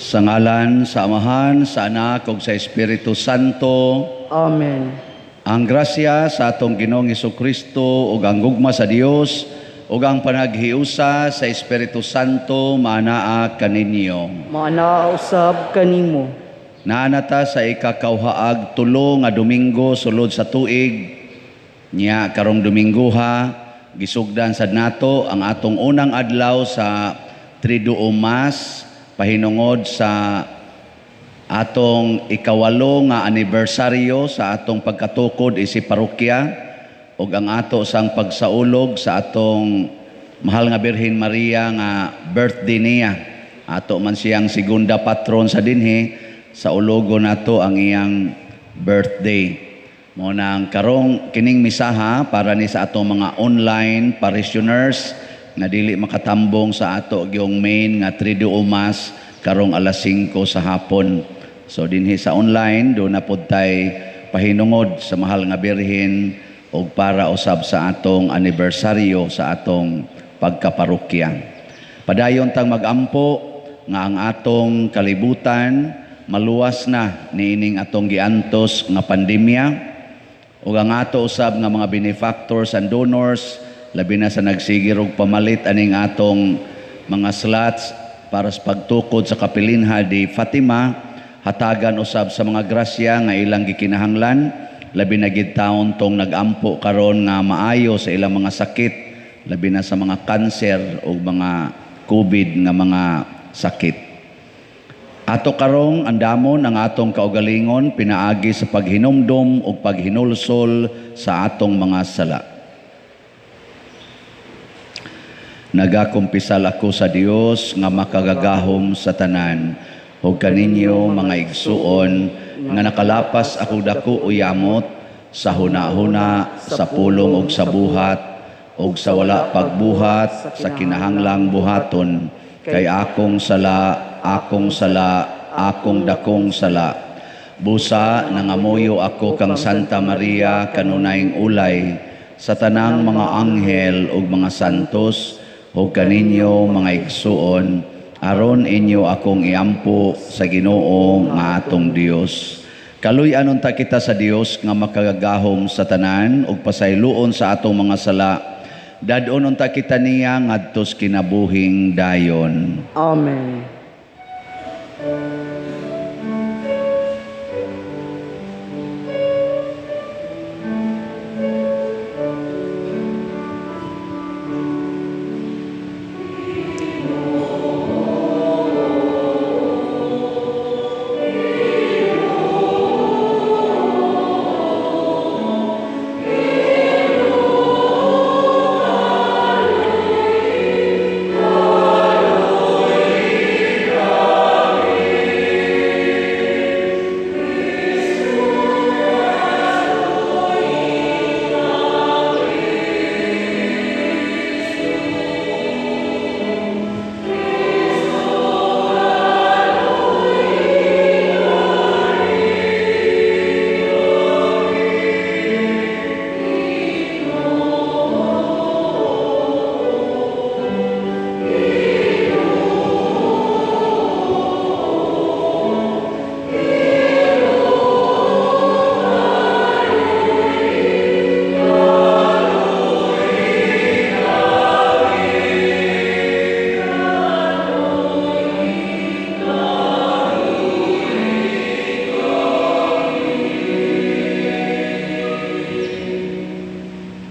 Sa ngalan sa Amahan, sa Anak ug sa Espiritu Santo. Amen. Ang grasya sa atong Ginoong Kristo ug ang gugma sa Dios ug ang panaghiusa sa Espiritu Santo maanaa kaninyo. Maanaa usab kanimo. Naa na ta sa ikakauhaag tulo nga Domingo sulod sa tuig. Nya karong Domingoha, gisugdan sad nato ang atong unang adlaw sa Triduum Mass pahinungod sa atong 8 nga anibersaryo sa atong pagkatukod isip parokya ug ang ato sang pagsaulog sa atong mahal nga Birhen Maria nga birthday niya. Ato man siyang segunda patron sa dinhi, sa ulogo nato ang iyang birthday. Mo nang karong kining misaha para ni sa atong mga online parishioners nga dili makatambong sa ato gyung main nga Triduum Mass karong alas 5 sa hapon. So dinhi sa online do na pud tay pahinungod sa mahal nga Birhen og para usab sa atong anibersaryo sa atong pagkaparokya. Padayon tang magampo nga ang atong kalibutan maluwas na niining atong giantos nga pandemya ug ang ato usab nga mga benefactors and donors, labi na sa nagsigir og pamalit aning atong mga slots para sa pagtukod sa Kapilinha di Fatima, hatagan usab sa mga grasya nga ilang gikinahanglan, labi na gid taon tong nagampo karon nga maayo sa ilang mga sakit, labi na sa mga kanser o mga COVID nga mga sakit. Ato karong andamon ang atong kaugalingon pinaagi sa paghinumdom ug paghinulsol sa atong mga sala. Nagakumpisal ako sa Dios nga makagagahom sa tanan ug kaninyo mga igsuon nga nakalapas ako dako o yamot sa hunahuna, sa pulong ug sa buhat ug sa wala pagbuhat sa kinahanglang buhaton, kay akong sala, akong sala, akong dakong sala. Busa nangamuyo ako kang Santa Maria kanunayng ulay sa tanang mga anghel ug mga santos ug kaninyo mga igsuon, aron inyo akong iampo sa Ginoo nga atong Dios. Kaluy-anon ta kita sa Dios nga makagagahom sa tanan ug pasayloon sa atong mga sala. Dad-on unta kita niya ngadtos kinabuhing dayon. Amen.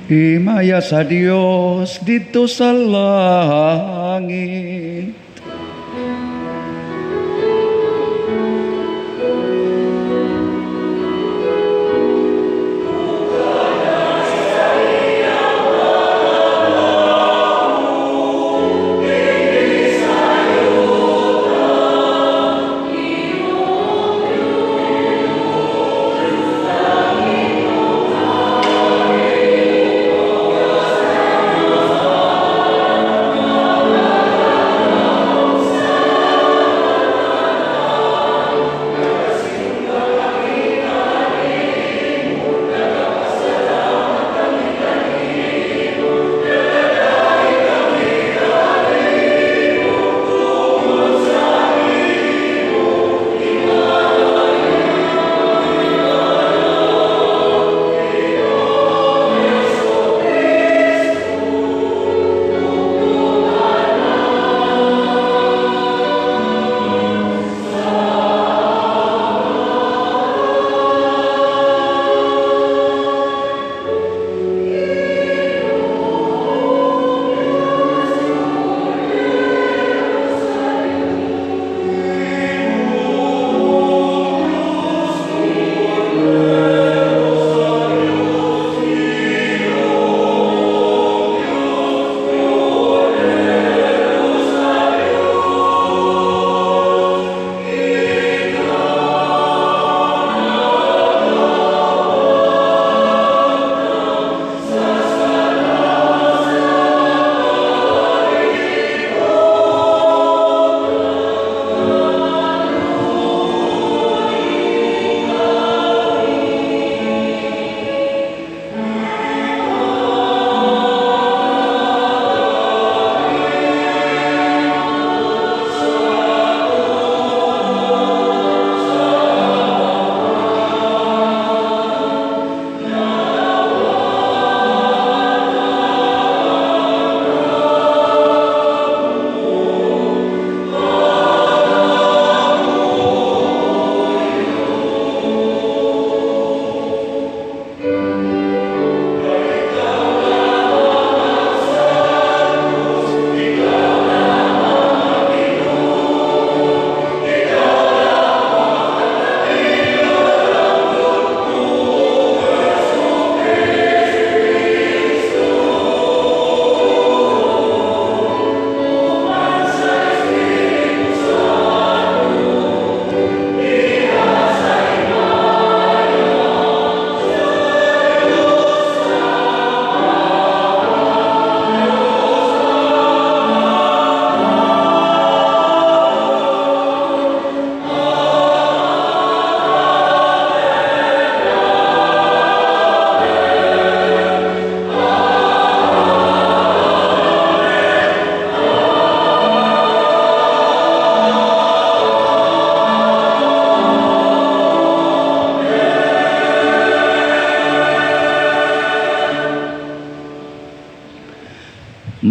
Himaya sa Dios didto sa langit.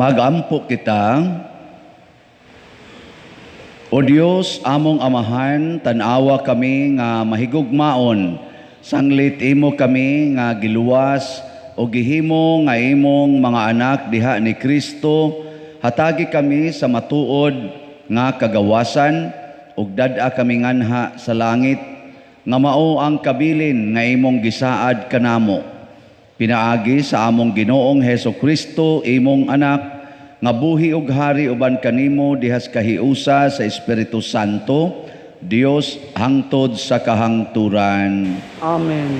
Magampo kita. O Dios, among Amahan, tan-awa kami nga mahigugmaon, sanglit imo kami nga giluwas o gihimo nga imong mga anak diha ni Kristo, hatagi kami sa matuod nga kagawasan ug dad-a kami nganha sa langit nga mao ang kabilin nga imong gisaad kanamo. Pinaagi sa among Ginoong Heso Kristo, imong anak, nga buhi ug hari uban kanimo dihas kahiusa sa Espiritu Santo, Dios hangtod sa kahangturan. Amen.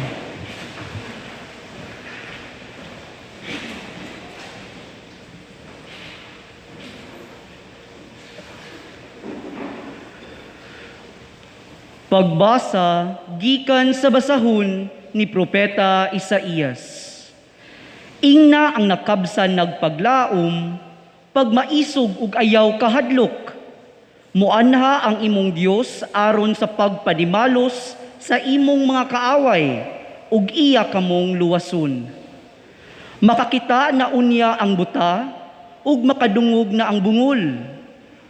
Pagbasa gikan sa basahon ni Propeta Isaías. Ingna ang nakabsan nagpaglaom, pagmaisog ug ayaw kahadlok. Muanha ang imong Dios aron sa pagpadimalos sa imong mga kaaway ug iya kamong luwason. Makakita na unya ang buta ug makadungog na ang bungol.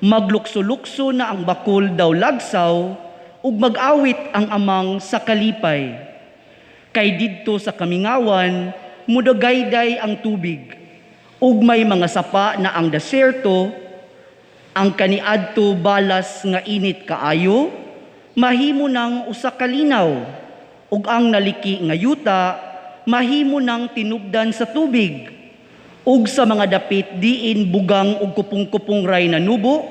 Maglukso-lukso na ang bakol daw lagsaw ug mag-awit ang amang sa kalipay. Kay didto sa kamingawan mudagayday ang tubig, ug may mga sapa na ang deserto, ang kaniadto balas nga init kaayo, mahimo nang usa ka linaw, ug ang naliki nga yuta mahimo nang tinubdan sa tubig, ug sa mga dapit diin bugang ug kupong-kupong ray na nubo,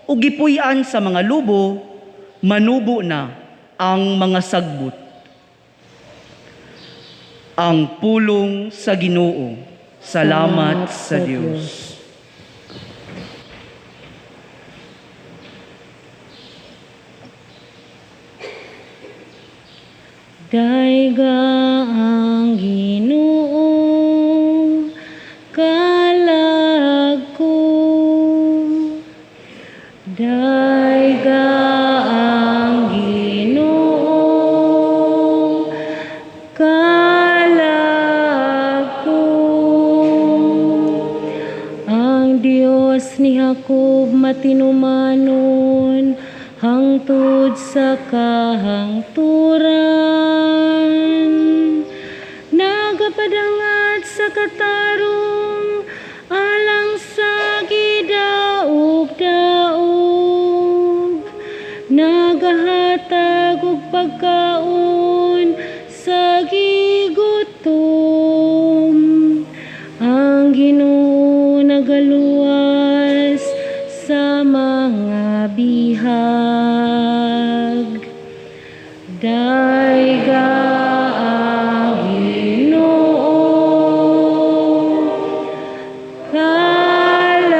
ug gipuy-an sa mga lubo, manubo na ang mga sagbot. Ang pulong sa Ginoo. Salamat sa Dios. Dayga ang Ginoo, kalag ko. Dayga ang Ginoo, kalag ko. Ang Dios ni Jacob matinumanon hangtod sa kahangturan. Nagapadangat sa katarong alang sa gidaog-daog. Nagahatag og pagkaon sa gigutom. Ang Ginoo nagaluwas sa mga bihag. Dayga ang Ginoo, kalag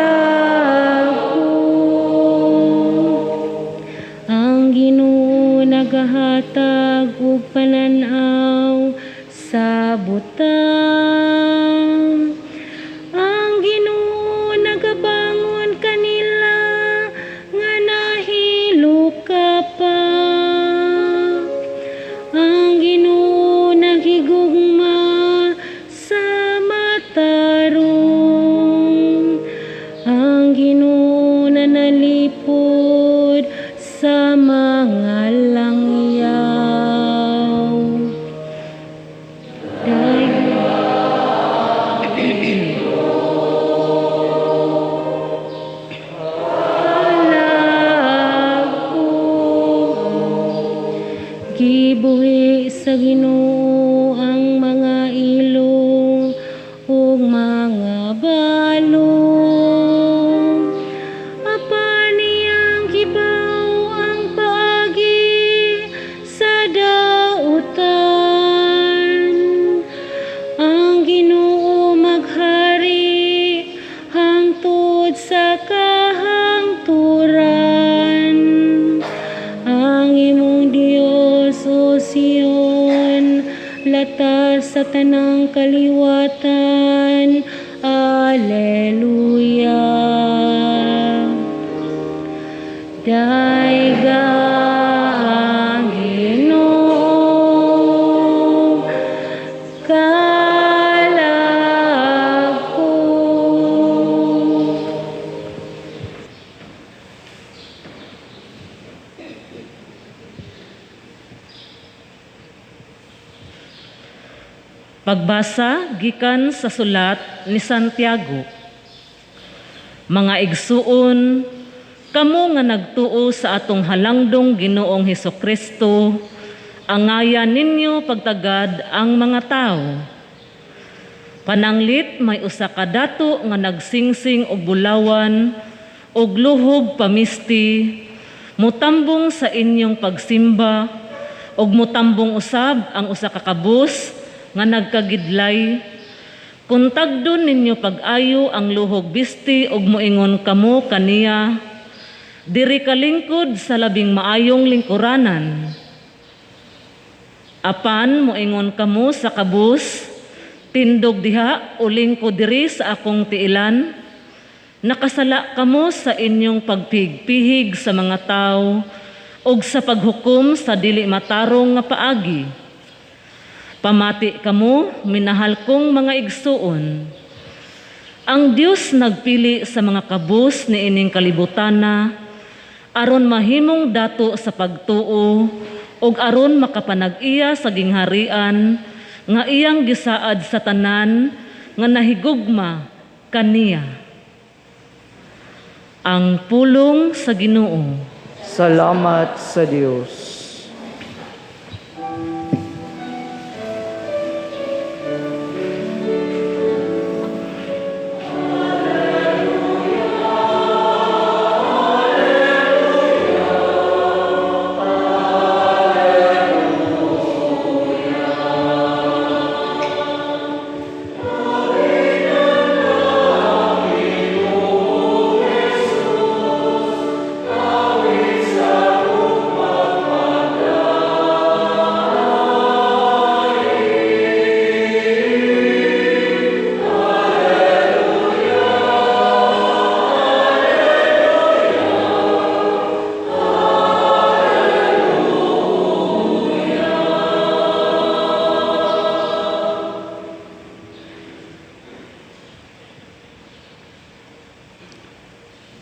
ko. Ang Ginoo nagahatag og panan-aw sa butang. Ang Ginoo nagabangon kanila nga nahilok pa. Ang Ginoo nahigugma sa matarong. Ang Ginoo nanalipod sa mga langyaw. Kalag ko. Gibuhi sa Ginoo ang mga ilo ug mga balo. Apan iyang gibaw ang paagi sa dautan. Ang Ginoo maghari hangtod sa kahangturan. Ang imong Dios, O Sion, latas sa tanang kaliwatan. Alleluia. Dayga ang Ginoo, kalag ko. Pagbasa gikan sa sulat ni Santiago. Mga igsuon, kamo nga nagtuo sa atong halangdong Ginoong Hesukristo, angayan ninyo pagtagad ang mga tao. Pananglit may usa ka dato nga nagsingsing og bulawan og luhog pamisti, mutambong sa inyong pagsimba og mutambong usab ang usa ka kabus nga nagkagidlay. Kung tagdon ninyo pag-ayo ang luhog bisti og moingon kamo kaniya, diri ka lingkod sa labing maayong lingkuranan. Apan moingon kamo sa kabus, tindog diha o lingkod diri sa akong tiilan, nakasala kamo sa inyong pagpihigpihig sa mga tao og sa paghukom sa dili matarong nga paagi. Pamati kamo, minahal kong mga igsuon. Ang Dios nagpili sa mga kabus niining kalibutana aron mahimong dato sa pagtuo ug aron makapanag-iya sa gingharian nga iyang gisaad sa tanan nga nahigugma kaniya. Ang pulong sa Ginoo. Salamat sa Dios.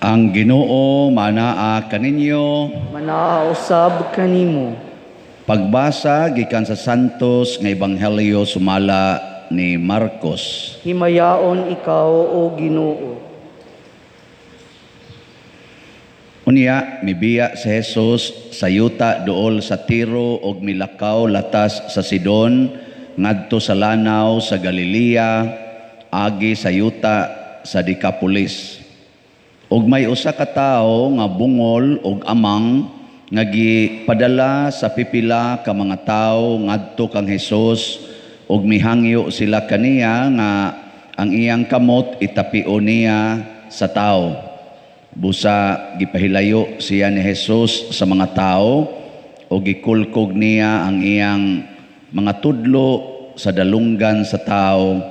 Ang Ginoo manaa kaninyo, manaa usab kanimo. Pagbasa gikan sa Santos nga Ebanghelyo sumala ni Marcos. Himayaon ikaw o Ginoo. Unya mibiya si Jesus sa yuta duol sa Tiro og milakaw latas sa Sidon ngadto sa lanaw sa Galilea agi sa yuta sa Decapolis. Og may usa ka tawo nga bungol og amang nga gipadala sa pipila ka mga tawo ngadto kang Hesus og mihangyo sila kaniya nga ang iyang kamot itapio niya sa tawo. Busa gipahilayo siya ni Hesus sa mga tawo og gikulkog niya ang iyang mga tudlo sa dalunggan sa tawo.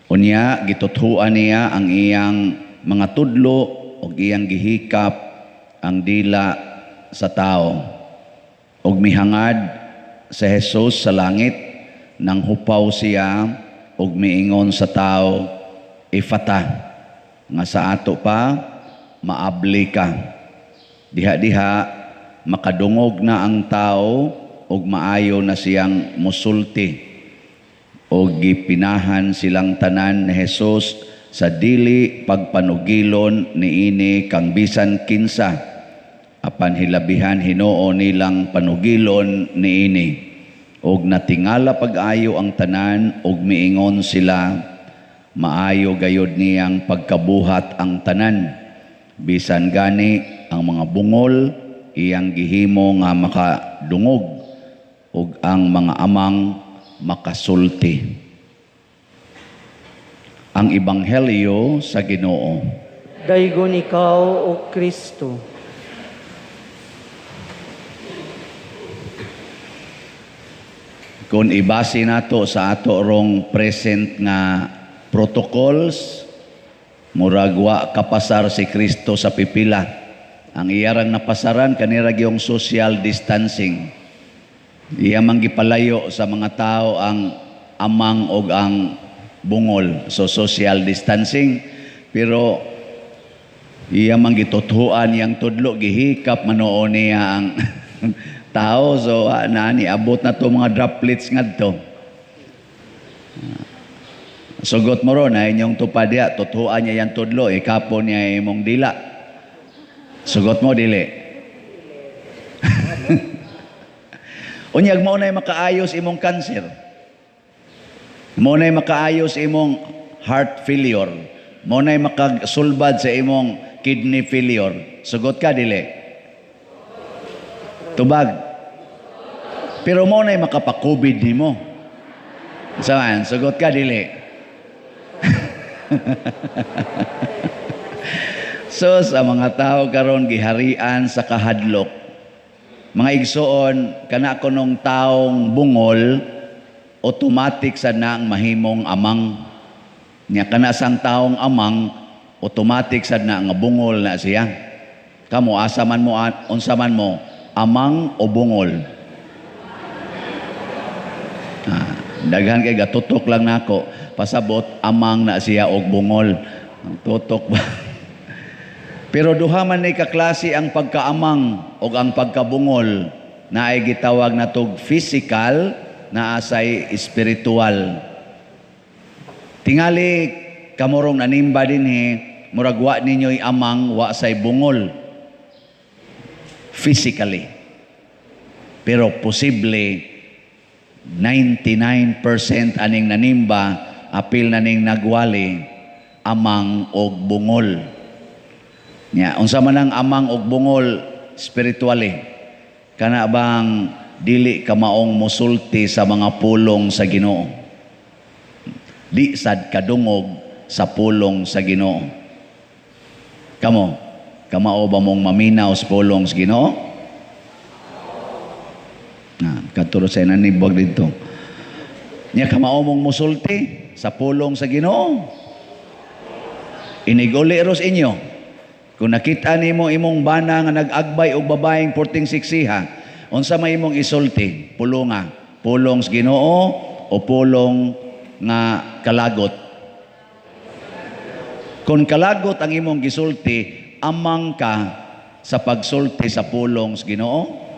Unya gituthuan niya ang iyang mga tudlo og iyang gihikap ang dila sa tao. Og mihangad sa Jesus sa langit, nang hupaw siya og miingon sa tao, Ifata, nga sa ato pa maabli ka. Diha-diha makadungog na ang tao og maayo na siyang musulti. Og gipinahan silang tanan ni Jesus sa dili pagpanugilon niini kang bisan kinsa, apan hilabihan Hinoo nilang panugilon niini. Og natingala pag-ayo ang tanan og miingon sila, maayo gayod niyang pagkabuhat ang tanan, bisan gani ang mga bungol iyang gihimo nga makadungog ug ang mga amang makasulti. Ang Ebanghelyo sa Ginoo. Daygon ikaw, O Kristo. Kung ibase nato sa ato rong present nga protocols, murag wa kapasar si Kristo sa pipila. Ang iyarang napasaran kanira gyung social distancing. Iya man gipalayo sa mga tao ang amang og ang bungol, so social distancing. Pero iya man gituthuan iyang tudlo, gihikap manuon niya ang tao. So na ni abot na to mga droplets ngadto. Sugot mo ron, ay inyong tupad diya, tutuan niya yan tudlo, ikapon niya imong dila. Sugot mo, dili. Unyag mo na'y makaayos imong kanser. Mo na'y makaayos imong heart failure. Mo na'y makasulbad sa imong kidney failure. Sugot ka, dili. Tubag. Pero mo na'y makapakubid nimo. Saan? Sugot ka, dili. So sa mga tao karon giharian sa kahadlok. Mga igsoon, kana kunong taong bungol, automatic sa na ang mahimong amang. Nya kana sang taong amang, automatic sad na nga bungol na siya. Kamo asa man mo, unsa man mo, amang o bungol? Daghan kay gatutok lang nako. Pasabot amang na siya og bungol. Ang tutok ba? Pero duha man ni kaklase ang pagkaamang og ang pagkabungol, naay gitawag natog physical, naasay spiritual. Tingali kamurong nanimba dinhi, murag wa ninyo'y amang, wa say bungol physically. Pero posible 99% aning nanimba, apil na ning nagwali, amang og bungol. Nya, unsa man ang amang og bungol spiritually? Kana bang dili ka maong musulti sa mga pulong sa Ginoo? Di sad kadungog sa pulong sa Ginoo. Kamo, kamao ba mong maminaw sa pulong sa Ginoo? Na, katuro sa nanibog dito. Nya kamao mong musulti sa pulong sa Ginoo. Iniguli ros inyo. Kung nakita nimo imong bana nga nag-agbay og babaeng porting siksiha, unsa may imong isulti? Pulonga, pulong sa Ginoo o pulong nga kalagot? Kung kalagot ang imong gisulti, amang ka sa pagsulti sa pulong sa Ginoo.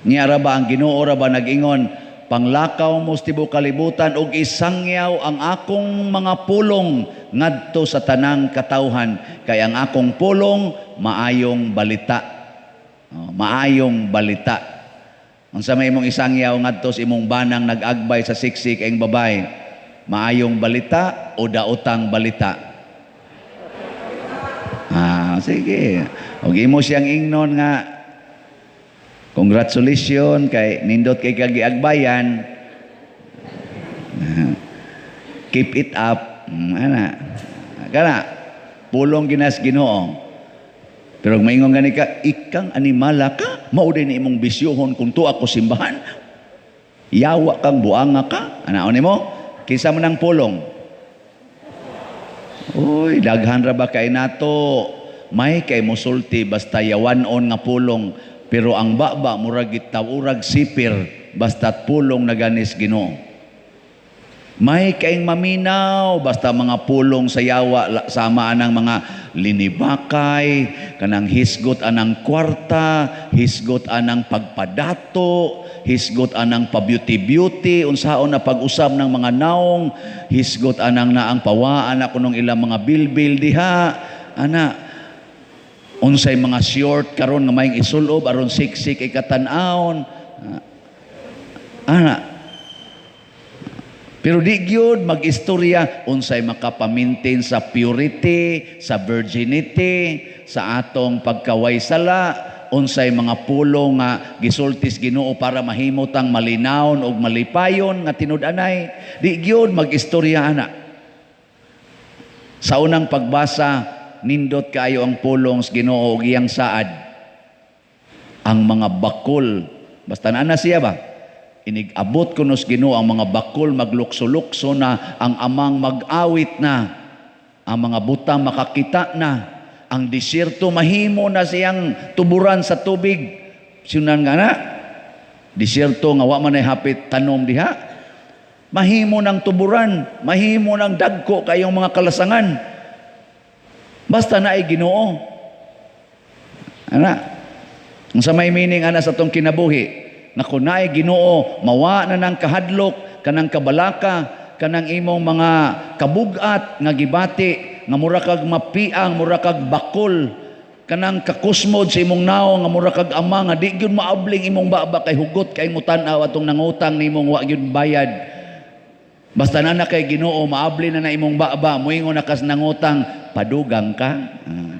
Niya ra ba ang Ginoo ra ba nag-ingon, panglakaw mo sa tibuok kalibutan og isangyaw ang akong mga pulong ngadto sa tanang katawhan, kay ang akong pulong maayong balita. Oh, maayong balita. Unsa may imong isangyaw ngadto sa imong banang nag-agbay sa siksik ang babae? Maayong balita o daotang balita? Ah, sige. Og imo siyang ingnon nga congratulations kay nindot kay kagiagbayan. Keep it up. Ana. Kana pulong ginas Ginoo. Pero maingon gani ka, ikang animala ka, mao din imong bisyohon kung tuwa ko simbahan. Yawa kang buanga ka. Anaon nimo? Kinsa man ang pulong? Uy, daghan ra ba kay nato? May kay musulti basta yawan-on nga pulong, pero ang baba murag gitawurag sipir basta't pulong naganis Ginoo. May kaing maminaw basta mga pulong sa yawa, sama anang mga linibakay, kanang hisgot anang kwarta, hisgot anang pagpadato, hisgot anang pa-beauty-beauty, unsaon na pag-usab ng mga naong, hisgot anang naang pawaan ako nung ilang mga bilbil diha, ana, unsay mga short karon nga may isulob aron siksik ikatan-aon, ana. Pero di gyud mag-istorya unsay makapamintin sa purity, sa virginity, sa atong pagkawaysala, unsay mga pulong nga gisultis Ginoo para mahimo tang malinawon og malipayon nga tinud-anay. Di gyud mag-istorya ana. Sa unang pagbasa, nindot kaayo ang pulong sa Ginoo og iyang saad. Ang mga bakol, basta naa na siya ba? Inig-abot kuno sa Ginoo ang mga bakol maglukso-lukso na, ang amang mag-awit na, ang mga buta makakita na, ang disyerto mahimo na siyang tuburan sa tubig. Sinunan nga na, disyerto nga wa man ay hapit tanom diha, mahimo ng tuburan, mahimo ng dagko kayong mga kalasangan. Basta na ay Ginoo. Ana, ang sa may meaning ana sa tong kinabuhi, na kung naay Ginoo, mawa na ng kahadlok, kanang kabalaka, Kanang imong mga kabugat nga gibati nga mura kag mapiang, mura kag bakol, kanang kakusmod sa imong naong nga mura kag ama nga di gyud maabling imong baba kay hugot kay mo tan-aw atong nangutang nimong wa gyud bayad. Basta na na kay Ginoo, maabli na na imong baba, moingon na kas nangutang, "Padugang ka." Ah.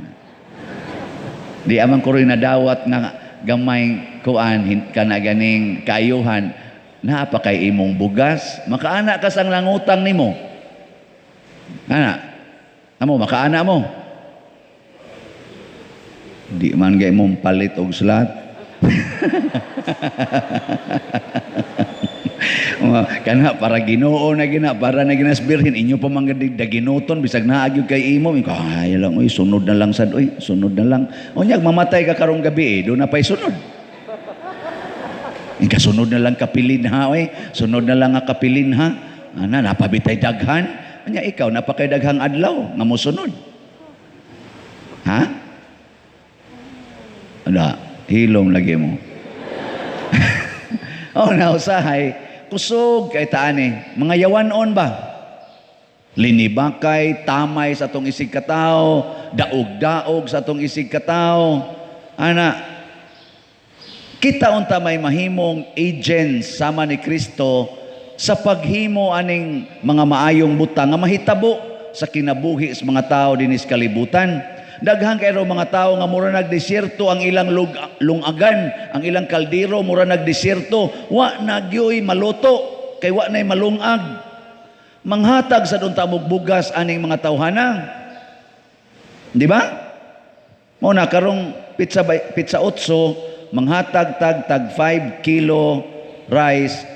Di amang ko rin nadawat nga gamay kuan kana ganing kaayuhan, naa pa kay imong bugas, makaana ka sang nangutang nimo. Ana. Amo makaana mo. Di man gay mong palit og slot. Kana para Ginoo na gina, para na ginasbirhin inyo pa man gid daginuton bisag naa gyud kay imo, ay lang oy, sunod na lang sad oy, sunod na lang. Unyag mamatay ka karong gabi eh, do na pay sunod. Ikasunod na lang kapilin ha oy, sunod na lang nga kapilin ha. Ana napabitay daghan. Anya ikaw napakay daghang adlaw nga mosunod. Ha? Ala, hilom lagi mo. Oh, nausahay kusog kay taani, mga yawanon ba? Linibakay, tamay sa atong isig katawo, daog-daog sa atong isig katawo. Ana, kita unta may mahimong agents sama ni Kristo sa paghimo aning mga maayong butang nga mahitabo sa kinabuhi sa mga tao dinis kalibutan. Daghan kay raw mga tao nga mura nagdesierto ang ilang lungagan, ang ilang kaldero mura nagdesierto, wa na gyoy maluto kay wa nay malungag. Manghatag sa dunta og bugas aning mga tawhana. Di ba? Mao na karong pizza by, pizza 8 manghatag tag tag 5 kilo rice,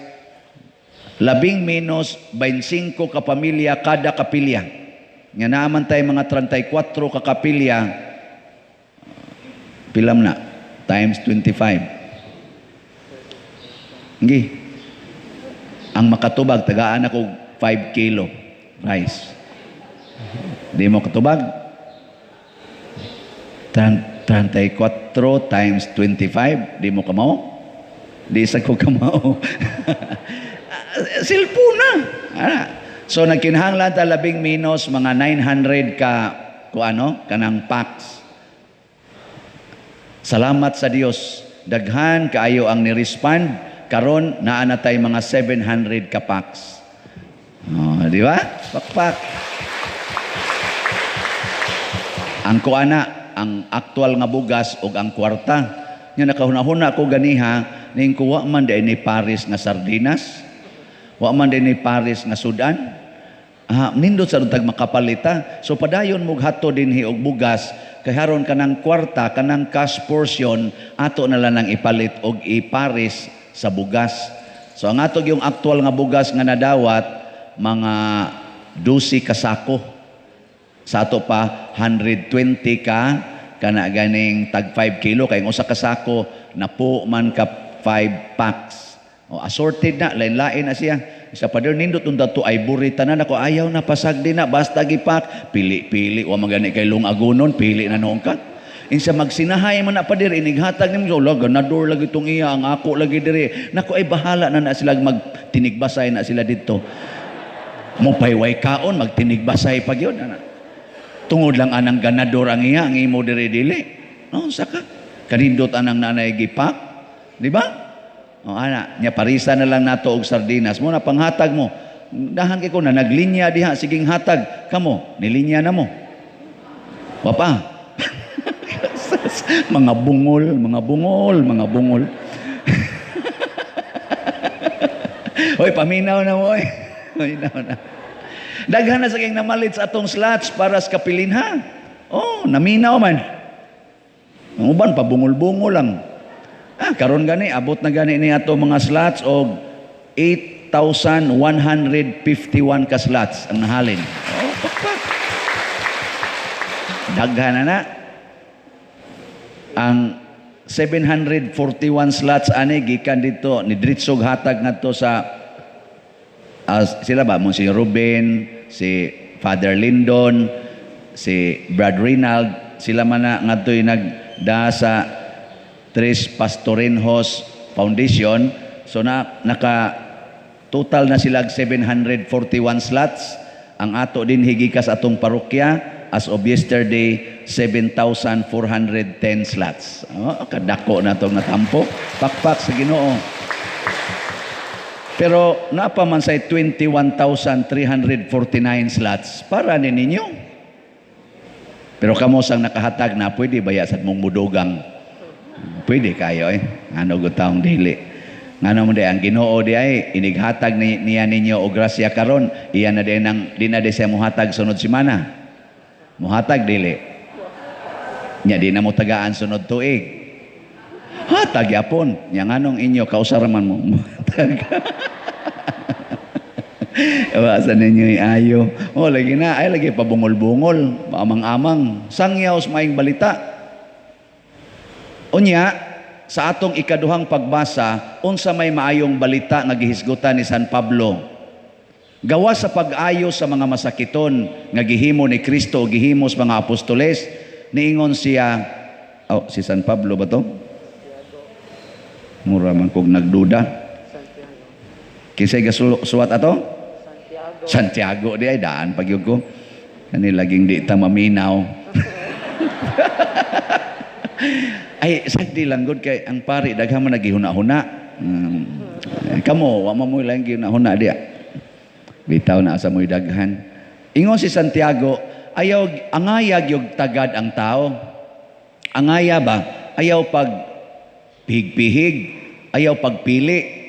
labing menos 25 ka pamilya kada kapilya. Nga naaman tay mga 34 ka kapilya, pilam na times 25. Ngi. Ang makatubag tagaan ako 5 kilo rice. Di mo katubag? 34 times 25, di mo kamao? Di sa ko kamao. Silpo na. Ah. So nagkinahanglan ta labing minus mga 900 ka kuano kanang packs. Salamat sa Dios, daghan kaayo ang ni-respond, karon naa na tay mga 700 ka packs. Oh, di ba? Pakpak. Ang kuana, ang aktual nga bugas og ang kwarta. Nya nakahuna-huna ko ganiha ning kuwa man di ni Paris nga sardinas. Wa man di ni Paris nga sudan. Ah, nindot sa tag makapalita. So padayon mo hato dinhi og bugas kay haron kanang kwarta, kanang cash portion ato na lang nang ipalit og iparis sa bugas. So ang ato yung aktual nga bugas nga nadawat mga 12 ka sako. Sa ato pa 120 ka kana ganing tag 5 kilo kay ang usa ka sako napo man ka 5 packs. O assorted na, lain-lain na siya. Isa pa der nindot unta to ivory tanan ako ayaw na pasag din na basta gipak pili-pili wa magani kay long agonon pili na noon ka. Insa magsinahay man na pa dir inighatag nimo la ganador lagi tong iya ang ako lagi diri. Nako ay bahala na na sila magtinigbasay na sila didto. Mopayway kaon magtinigbasay pa gyud ana. Tungod lang anang ganador ang iya ang imo diri dili. No saka kanindot anang nanay gipak, di ba? O ana, nya parisa na lang nato og sardinas mo na panghatag mo. Dahan kay ko na naglinya diha siging hatag kamo, nilinya na mo. Wa pa. Mga bungol, mga bungol, mga bungol. Hoy, paminaw na mo oy. Paminaw na. Daghan na sa kayong namalit sa atong slots para sa kapilinha. Oh, naminaw man. Ang uban pabungol-bungol lang. Ah, karon gani abot na gani ni ato mga slots og 8,151 ka slots ang nahalin. Oh, pakpak. Daghan na na. Ang 741 slots ani gikan dito ni Dritsog hatag ngadto sa sila ba mo si Ruben, si Father Lindon, si Brad Rinald, sila man na ngadto'y nagda sa Tres Pastorinhos Foundation. So na naka Total na sila 741 slots. Ang ato din higikas atong parokya as of yesterday, 7,410 slots. Oh, kadako na itong natampo. Pakpak sa Ginoo. Pero napa man say 21,349 slots para ni ninyo. Pero kamo sang nakahatag na pwede baya sa mong mudugang. Pwede kayo eh. Ano gud taong dili. Ngano mo di ang Ginoo di ay inighatag ni, niya ninyo og grasya karon, iya na din ang di na di siya muhatag sunod semana. Muhatag dili. Nya di na mo tagaan sunod tuig. Hatag yapon. Nya nganong inyo kausar man mo. Muhatag. Iwasan ninyo ayo. Oh, lagi na ay lagi pabungol-bungol, amang-amang, sangyaw sa maayong balita. Unya, sa atong ikaduhang pagbasa, unsa may maayong balita nga gihisgutan ni San Pablo. Gawa sa pag-ayo sa mga masakiton nga gihimo ni Kristo o gihimo sa mga apostoles, niingon siya, oh, si San Pablo ba to? Mura man kog nagduda. Kinsay gasuwat ato? Santiago. Santiago di ay daan pagyud ko. Kani laging di ta maminaw. Ay, sagdi lang gud kay ang pari daghan man nagihuna-huna. Kamo, wa man mo lang gihuna-huna diya. Bitaw na sa mo'y daghan. Ingon si Santiago, ayaw angayag yung tagad ang tao. Angaya ba? Ayaw pag pihig-pihig, ayaw pagpili.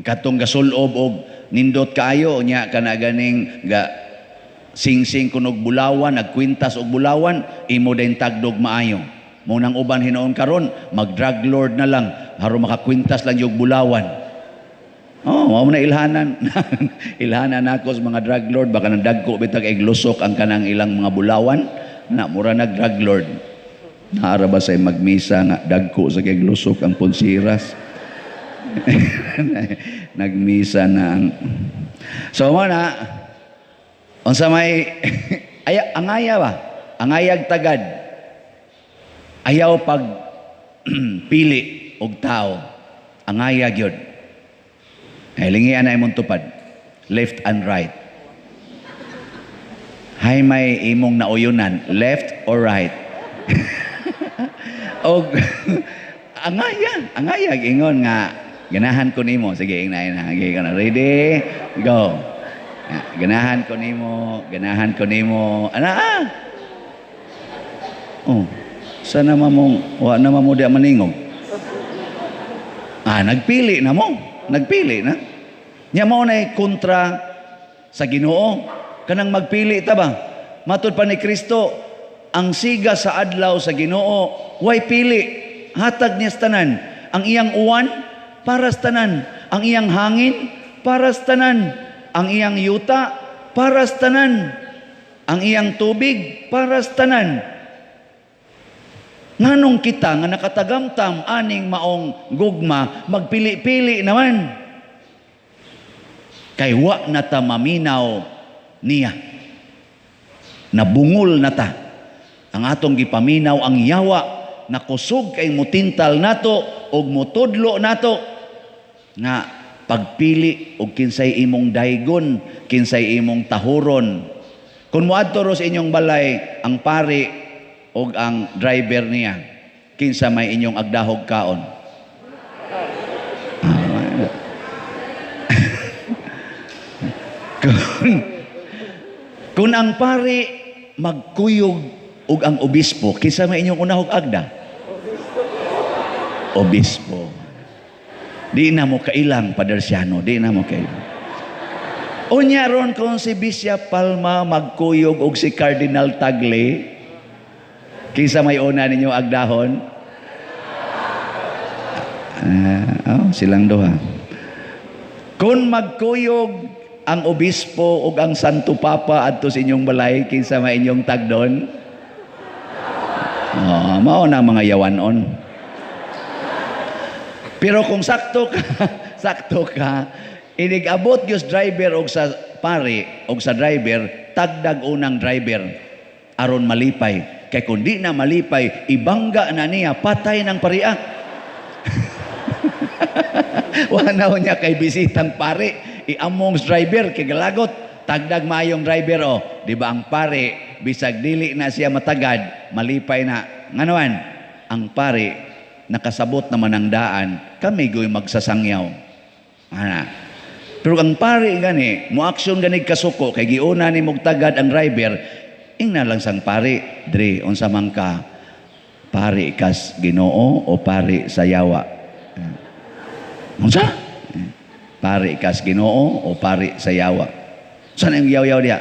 Katong gasulob og nindot kaayo nya kana ganing ga singsing kunog bulawan, nagkwintas og bulawan, imo din tagdog maayo. Munang uban hinuon karon, mag drug lord na lang, haro makakwintas lang yung bulawan. Oh, mao na ilhanan. Ilhanan nako sa mga drug lord, baka nandagko bitag iglusok ang kanang ilang mga bulawan, na mura nag drug lord. Naara ba say magmisa nga dagko sa kay glusok ang punsiras. Nagmisa na ang. So mo na unsa may ay angaya ba? Angayag tagad. Ayaw pag pili og tao. Angaya gyud. Ay lingian na imong tupad. Left and right. Hay may imong nauyunan, left or right. Og angaya, angaya ingon nga ganahan ko nimo. Sige, ingna na. Sige, kana ready? Go. Ganahan ko nimo, ganahan ko nimo. Ana ah. Oh. Sana mamong wa na mamo di maningog. Ah, nagpili na mo. Nagpili na. Nya mao nay kontra sa Ginoo. Kanang magpili ta ba? Matud pa ni Kristo, ang siga sa adlaw sa Ginoo, way pili. Hatag niya sa tanan. Ang iyang uwan para sa tanan. Ang iyang hangin para sa tanan. Ang iyang yuta para sa tanan. Ang iyang tubig para sa tanan. Nganong kita nga nakatagamtam aning maong gugma, magpili-pili naman. Kay wa na ta maminaw niya. Nabungol na ta. Ang atong gipaminaw ang yawa na kusog kay mutintal nato og mutudlo nato nga pagpili og kinsay imong daygon, kinsay imong tahuron. Kung moadto ro sa inyong balay ang pari og ang driver niya, kinsa may inyong agdahog kaon? Kung ang pari magkuyog og ang obispo, kinsa may inyong unahog agda? Obispo. Di na mo kailang, Padersiano, di na mo kailang. Unya ron kung si Bishop Palma magkuyog og si Cardinal Tagle, kinsa may una ninyo agdahon? Oh, silang duha. Kung magkuyog ang obispo ug ang Santo Papa adto sa inyong balay, kinsa may inyong tagdon? Oh, mao na mga yawanon. Pero kung sakto ka, sakto ka, inig-abot gyud driver og sa pari og sa driver, tagdag unang driver aron malipay. Kay kung di na malipay, ibangga na niya, patay ng paria. Wala na niya kay bisitang pari. Iamong driver kay galagot. Tagdag maayong driver o. Di ba ang pare, bisag dili na siya matagad, malipay na. Nganuan, ang pare, nakasabot naman ang daan, kami goy magsasangyaw. Ana. Pero ang pare gani, mo aksyon ganig kasuko, kay giuna ni mugtagad ang driver, ingna lang sang pare, dre, unsa man ka, pare kas Ginoo o pare sa yawa? Unsa? Pare kas Ginoo o pare sa yawa? Saan ang yaw-yaw diya?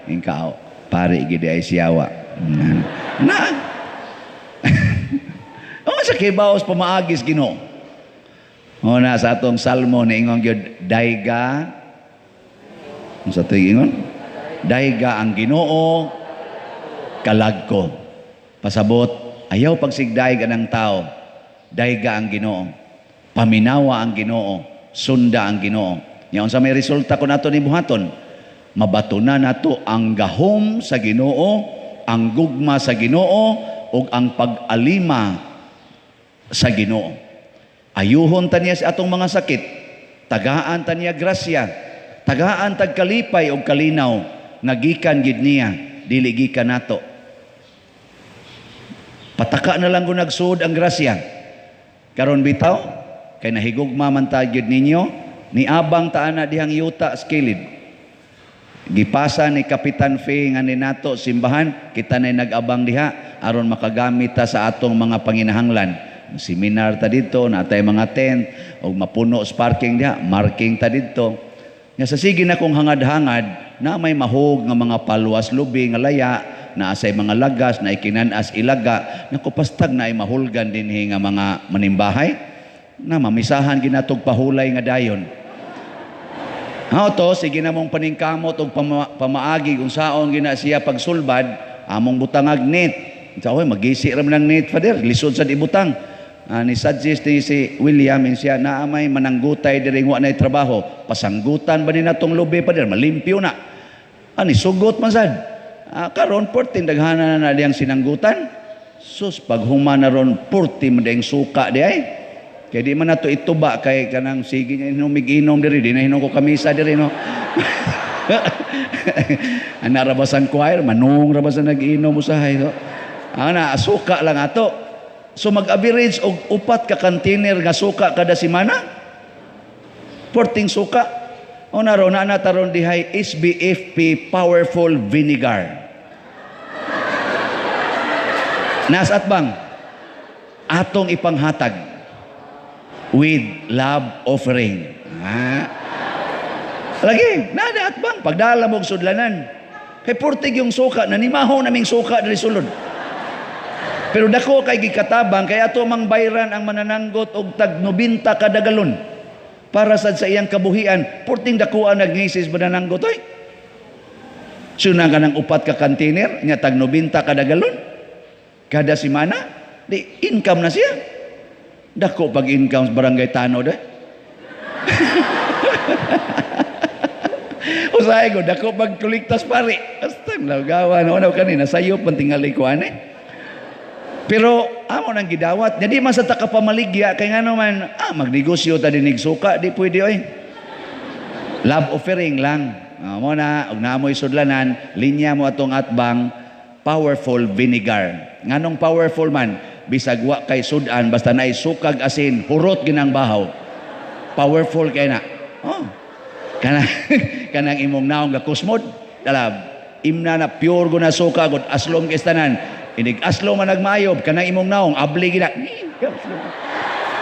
Ikaw, pare gid ay siyawa. Na. O sa kibaos pamaagis Ginoo. O na sa atong salmo ni ingon gyud dayga. Unsa to ingon? Dayga ang Ginoo kalag ko. Pasabot, ayaw pagsigdayeg anang tao. Dayga ang Ginoo. Paminawa ang Ginoo, sunda ang Ginoo. Nya unsa may resulta kun ato ni buhaton? Mabato na nato ang gahom sa Ginoo, ang gugma sa Ginoo ug ang pag-alima sa Ginoo. Ayuhon ta niya sa atong mga sakit, tagaan ta niya grasya, tagaan tag kalipay ug kalinaw nga gikan gid niya, dili gikan nato. Pataka na lang kung nagsuod ang grasya. Karon bitaw, kay nahigugma man ta gyud ninyo, niabang ta ana dihang yuta sa kilid. Gipasa ni Kapitan Fe nga ni nato simbahan, kita na nag-abang diha aron makagamit ta sa atong mga panginahanglan. Seminar ta didto, natay mga tent og mapuno sa parking diha, marking ta didto. Nga sa sige na kong hangad-hangad na may mahog nga mga palwas lubi nga laya, naa say mga lagas na ikinan-as ilaga, nakupastag na ay mahulgan dinhi nga mga manimbahay na mamisahan ginatog pahulay nga dayon. Hao to, sige na mong paningkamot og pamaagi kung saon gina siya pagsulbad, among butangag net. Sa oy, magisi ra man ang net, Father, lisod sad ibutang. Ni suggest ni si William siya naa may mananggutay diri wa nay trabaho, pasanggutan ba ni natong lubi, Father, malimpyo na. Ani sugot man sad. Karon 14 daghana na diyang sinanggutan. Sus, paghuma na ron 40 man diyang suka di ay. Kaya di man nato ituba kay kanang sige niya inom diri, di na hinom ko kamisa diri no. Ana ra ba sang choir, manung ra ba sa nag-inom usahay no. Ana suka lang ato. So mag-average og 4 ka container nga suka kada semana. 14 suka. O na ron na taron dihay SBFP powerful vinegar. Nas atbang atong ipanghatag with love offering. Ha? Lagi, nada atbang pagdala mo og sudlanan. Kay purtig yung suka, nanimaho naming suka diri sulod. Pero dako kay gikatabang kay ato mang bayran ang manananggot og tag 90 kada galon para sad sa iyang kabuhian. Purting dako ang nagnisis manananggot oy. Suna ka ng 4 ka container nya tag 90 kada galon kada semana, di income na siya. Dako pag income sa barangay Tanod eh. Usahay ko, dako pag kuliktas pare. Astang lagawan, ano kanina, sayop man tingali ko ane. Pero amo nang gidawat. Jadi man sa takapamaligya, kay nga naman, magnegosyo ta dinig suka, di pwede oy. Love offering lang. Mo na, og naamoy sudlanan, linya mo atong atbang, powerful vinegar. Nganong powerful man, bisag wa kay sudan, basta naay sukag asin, hurot ginang bahaw. Powerful kay na. Oh. Kanang kanang imong naong gakusmod, dalab imna na pure guna suka gud aslom kay tanan. Inig aslom man nagmayob kanang imong naong abli gina.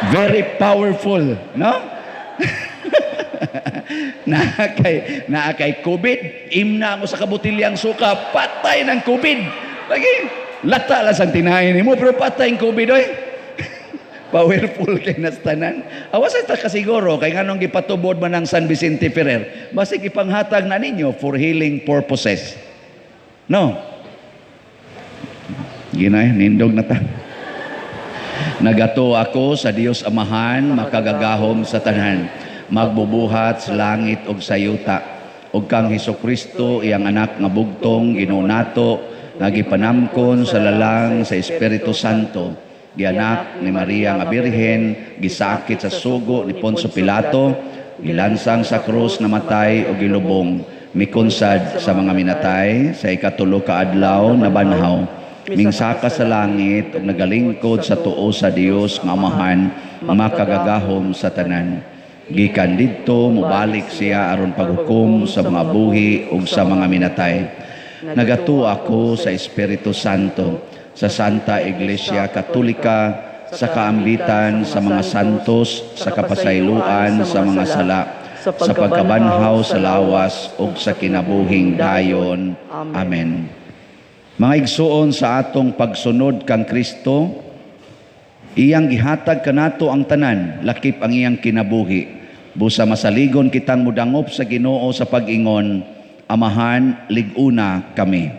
Very powerful, no? Naa kay COVID, imna mo sa kabutilyang suka, patay ng COVID. Lagi lata lang sang tinahin nimo pero patay ang COVID oy. Powerful kay nastanan. Awas ta kasiguro kay nganong gipatubod man ang San Vicente Ferrer, basig ipanghatag na ninyo for healing purposes. No? Ginay, nindog na ta. Nagato ako sa Dios Amahan, makagagahom sa tanan, magbubuhat sa langit ug sa yuta, ug kang Hesukristo iyang anak nga bugtong Ginoo nato, nga gipanamkon sa lalang sa Espiritu Santo, gianak ni Maria nga Birhen, gisakit sa sugo ni Poncio Pilato, Gilansang sa krus, namatay o gilubong, mikunsad sa mga minatay, sa ikatulo ka adlaw nabanhaw, mingsaka sa langit ug nagalingkod sa tuo sa Dios nga Amahan, makagagahom sa tanan. Gikan didto mobalik siya aron paghukom sa mga buhi ug sa mga minatay. Nagatuo ako sa Espiritu Santo, sa Santa Iglesia Katolika, sa kaambitan sa mga santos, sa kapasayloan sa mga sala, sa pagkabanhaw sa lawas ug sa kinabuhing dayon. Amen. Mga igsuon, sa atong pagsunod kang Kristo, iyang gihatag kanato ang tanan, lakip ang iyang kinabuhi. Busa masaligon kitang mudangop sa Ginoo sa pag-ingon, Amahan, lig-una kami.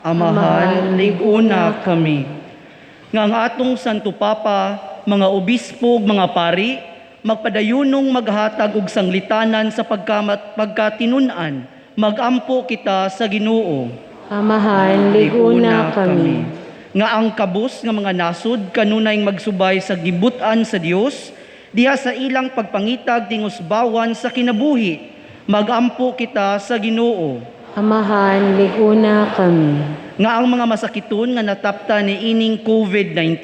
Amahan, lig-una kami. Nga ang atong Santo Papa, mga obispo ug mga pari, magpadayunong maghatag og sanglitanan sa pagkatinun-an, magampo kita sa Ginoo. Amahan, lig-una kami. Nga ang kabus nga mga nasod kanunay magsubay sa gibut-an sa Dios, diha sa ilang pagpangitag tingusbawan sa kinabuhi, magampo kita sa Ginoo. Amahan, lig-una kami. Nga ang mga masakiton nga natapta ni ining COVID-19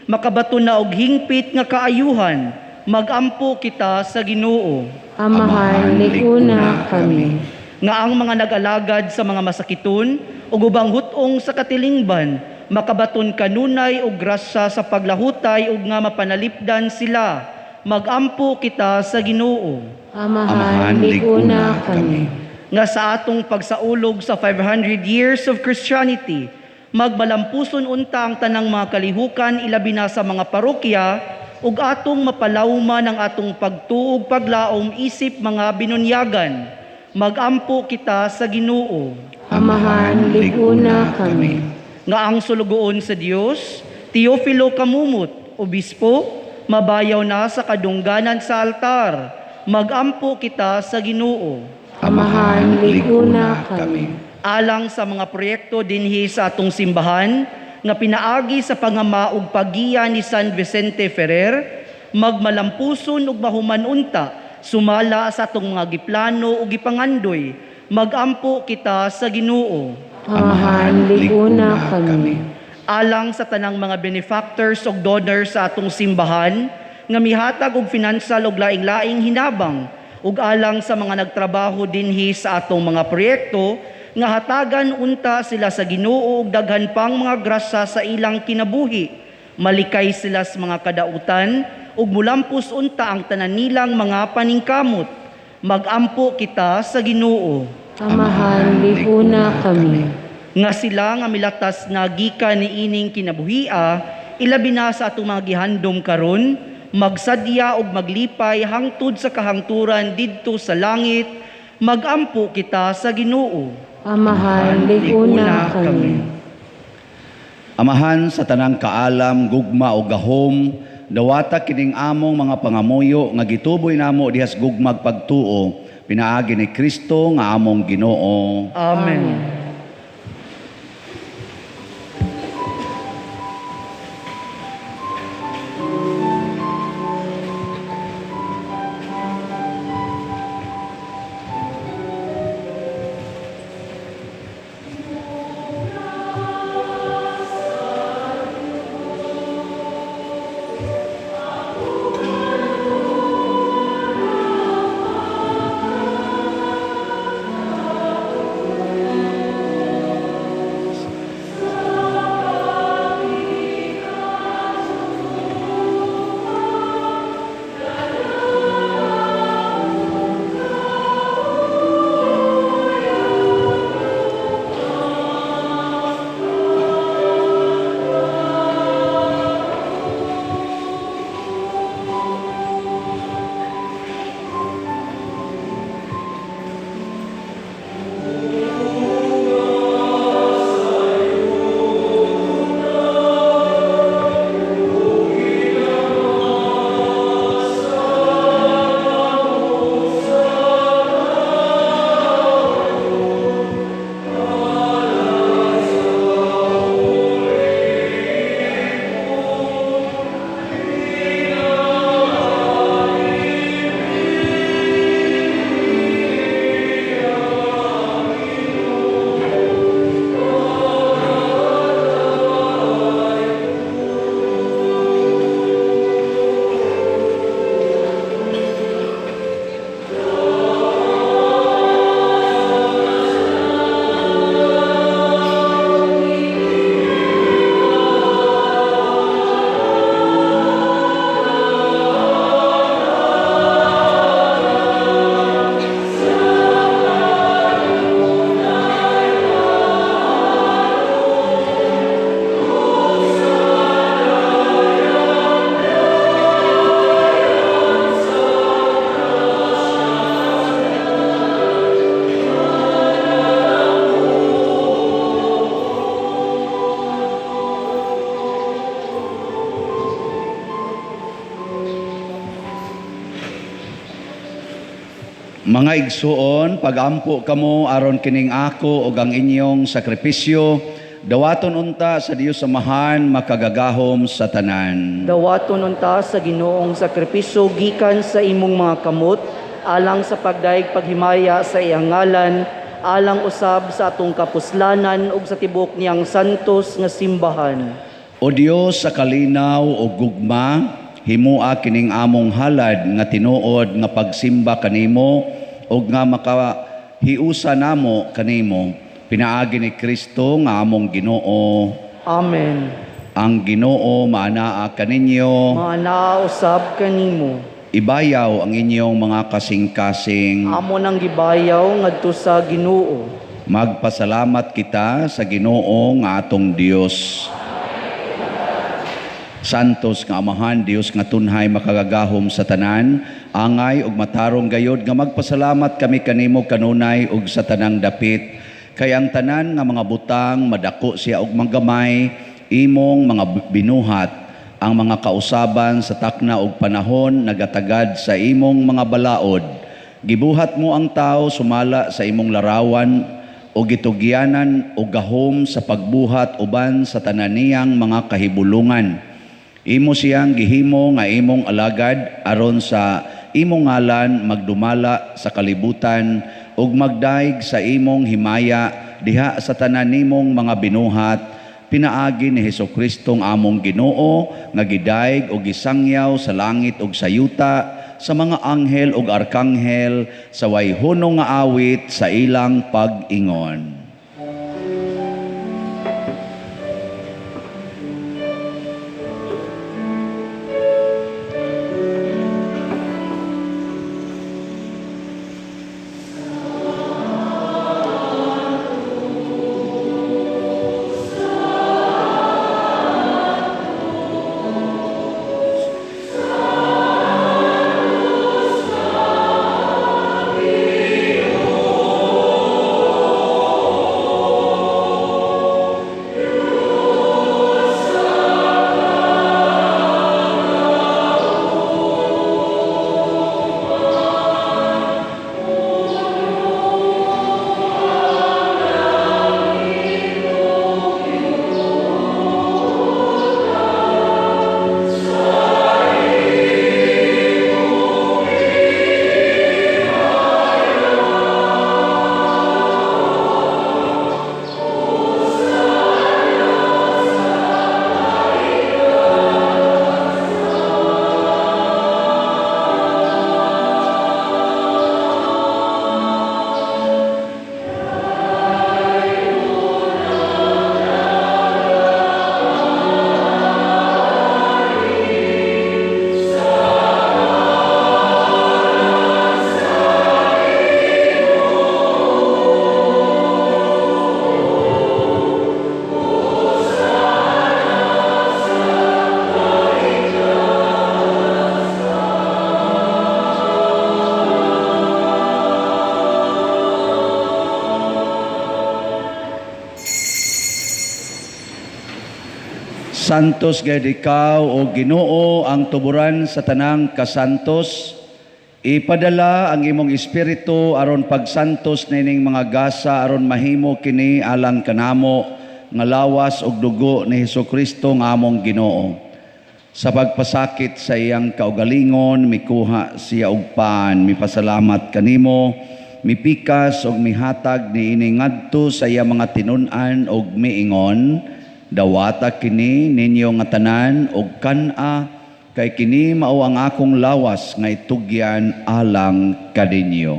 makabaton na og hingpit nga kaayuhan, magampo kita sa Ginoo. Amahan, lig-una kami. Nga ang mga nag-alagad sa mga masakiton ug ubang hut-ong sa katilingban makabaton kanunay og grasya sa paglahutay ug nga mapanalipdan sila, magampo kita sa Ginoo. Amahan, lig-una kami. Nga sa atong pagsaulog sa 500 years of Christianity, magmalampuson unta ang tanang mga kalihukan ilabi na sa mga parokya ug atong mapalawman ang atong pagtuog paglaom isip mga binunyagan. Magampo kita sa Ginoo. Amahan, lig-una kami. Nga ang sulugoon sa Dios, Teofilo Camumut, obispo, mabayaw na sa kadungganan sa altar. Magampo kita sa Ginoo. Amahan, lig-una kami. Alang sa mga proyekto dinhi sa atong simbahan nga pinaagi sa pangama ug paggiya ni San Vicente Ferrer, magmalampuson ug mahuman unta sumala sa atong mga giplano ug gipangandoy. Magampo kita sa Ginoo. Amahan, lig-una kami. Alang sa tanang mga benefactors ug donors sa atong simbahan nga mihatag og finansal ug laing-laing hinabang, ug alang sa mga nagtrabaho dinhi sa atong mga proyekto nga hatagan unta sila sa Ginoo ug daghan pang mga grasya sa ilang kinabuhi. Malikay sila sa mga kadautan ug mulampos unta ang tanan nilang mga paningkamot. Magampo kita sa Ginoo. Amahan, lig-una kami. Nga sila nga milatas na gikan niining kinabuhia, ilabi na sa atong mga gihandom karon, magsadya ug maglipay hangtod sa kahangturan didto sa langit. Magampo kita sa Ginoo. Amahan, lig-una kami. Amahan sa tanang kaalam, gugma o gahom, dawata kining among mga pangamuyo nga gituboy namo dihas gugmag pagtuo, pinaagi ni Kristo nga among Ginoo. Amen. Mga igsuon, pagampo kamo aron kining ako ug ang inyong sakripisyo, dawaton unta sa Dios Amahan makagagahom sa tanan. Dawaton unta sa Ginoong sakripisyo gikan sa imong mga kamot, alang sa pagdayeg paghimaya sa iyang ngalan, alang usab sa atong kapuslanan ug sa tibuok niyang santos nga simbahan. O Dios sa kalinaw ug gugma, himua kining among halad nga tinuod nga pagsimba kanimo ug nga makahiusa namo kanimo, pinaagi ni Kristo nga among Ginoo. Amen. Ang Ginoo maanaa kaninyo. Maanaa usab kanimo. Ibayaw ang inyong mga kasing-kasing. Amo nang gibayaw ngadto sa Ginoo. Magpasalamat kita sa Ginoo nga atong Dios. Santos nga Amahan, Dios nga tunhay makagagahom sa tanan, angay ug matarong gayod nga magpasalamat kami kanimo kanunay ug sa tanang dapit. Kay ang tanan nga mga butang madako siya og magamay, imong mga binuhat, ang mga kausaban sa takna ug panahon nagatagad sa imong mga balaod. Gibuhat mo ang tao sumala sa imong larawan o gitugyanan o gahom sa pagbuhat uban sa tanan niyang mga kahibulungan. Imo siyang gihimo nga imong alagad aron sa imong ngalan magdumala sa kalibutan ug magdaig sa imong himaya diha sa tanan nimong mga binuhat, pinaagi ni Hesukristo ang among Ginoo nga gidaig ug gisangyaw sa langit ug sa yuta sa mga anghel ug arkanghel sa way hunong nga awit sa ilang pag-ingon. Santos gayud ikaw o Ginoo ang tuburan sa tanang kasantos. Ipadala ang imong espiritu aron pagsantos nining mga gasa aron mahimo kini alang kanamo nga lawas ug dugo ni Hesukristo nga among Ginoo. Sa pagpasakit sa iyang kaugalingon mikuha siya og pan, mipasalamat kanimo, mipikas og mihatag niini ngadto sa iyang mga tinun-an og miingon, dawata kini ninyo nga tanan og kan-a, kay kini mao ang akong lawas nga itugyan alang kaninyo.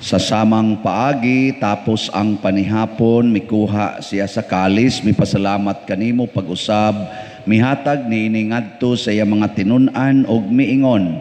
Sa samang paagi, tapos ang panihapon, mikuha siya sa kalis, mipasalamat kanimo pag-usab, mihatag niini ngadto sa iyang mga tinun-an og miingon,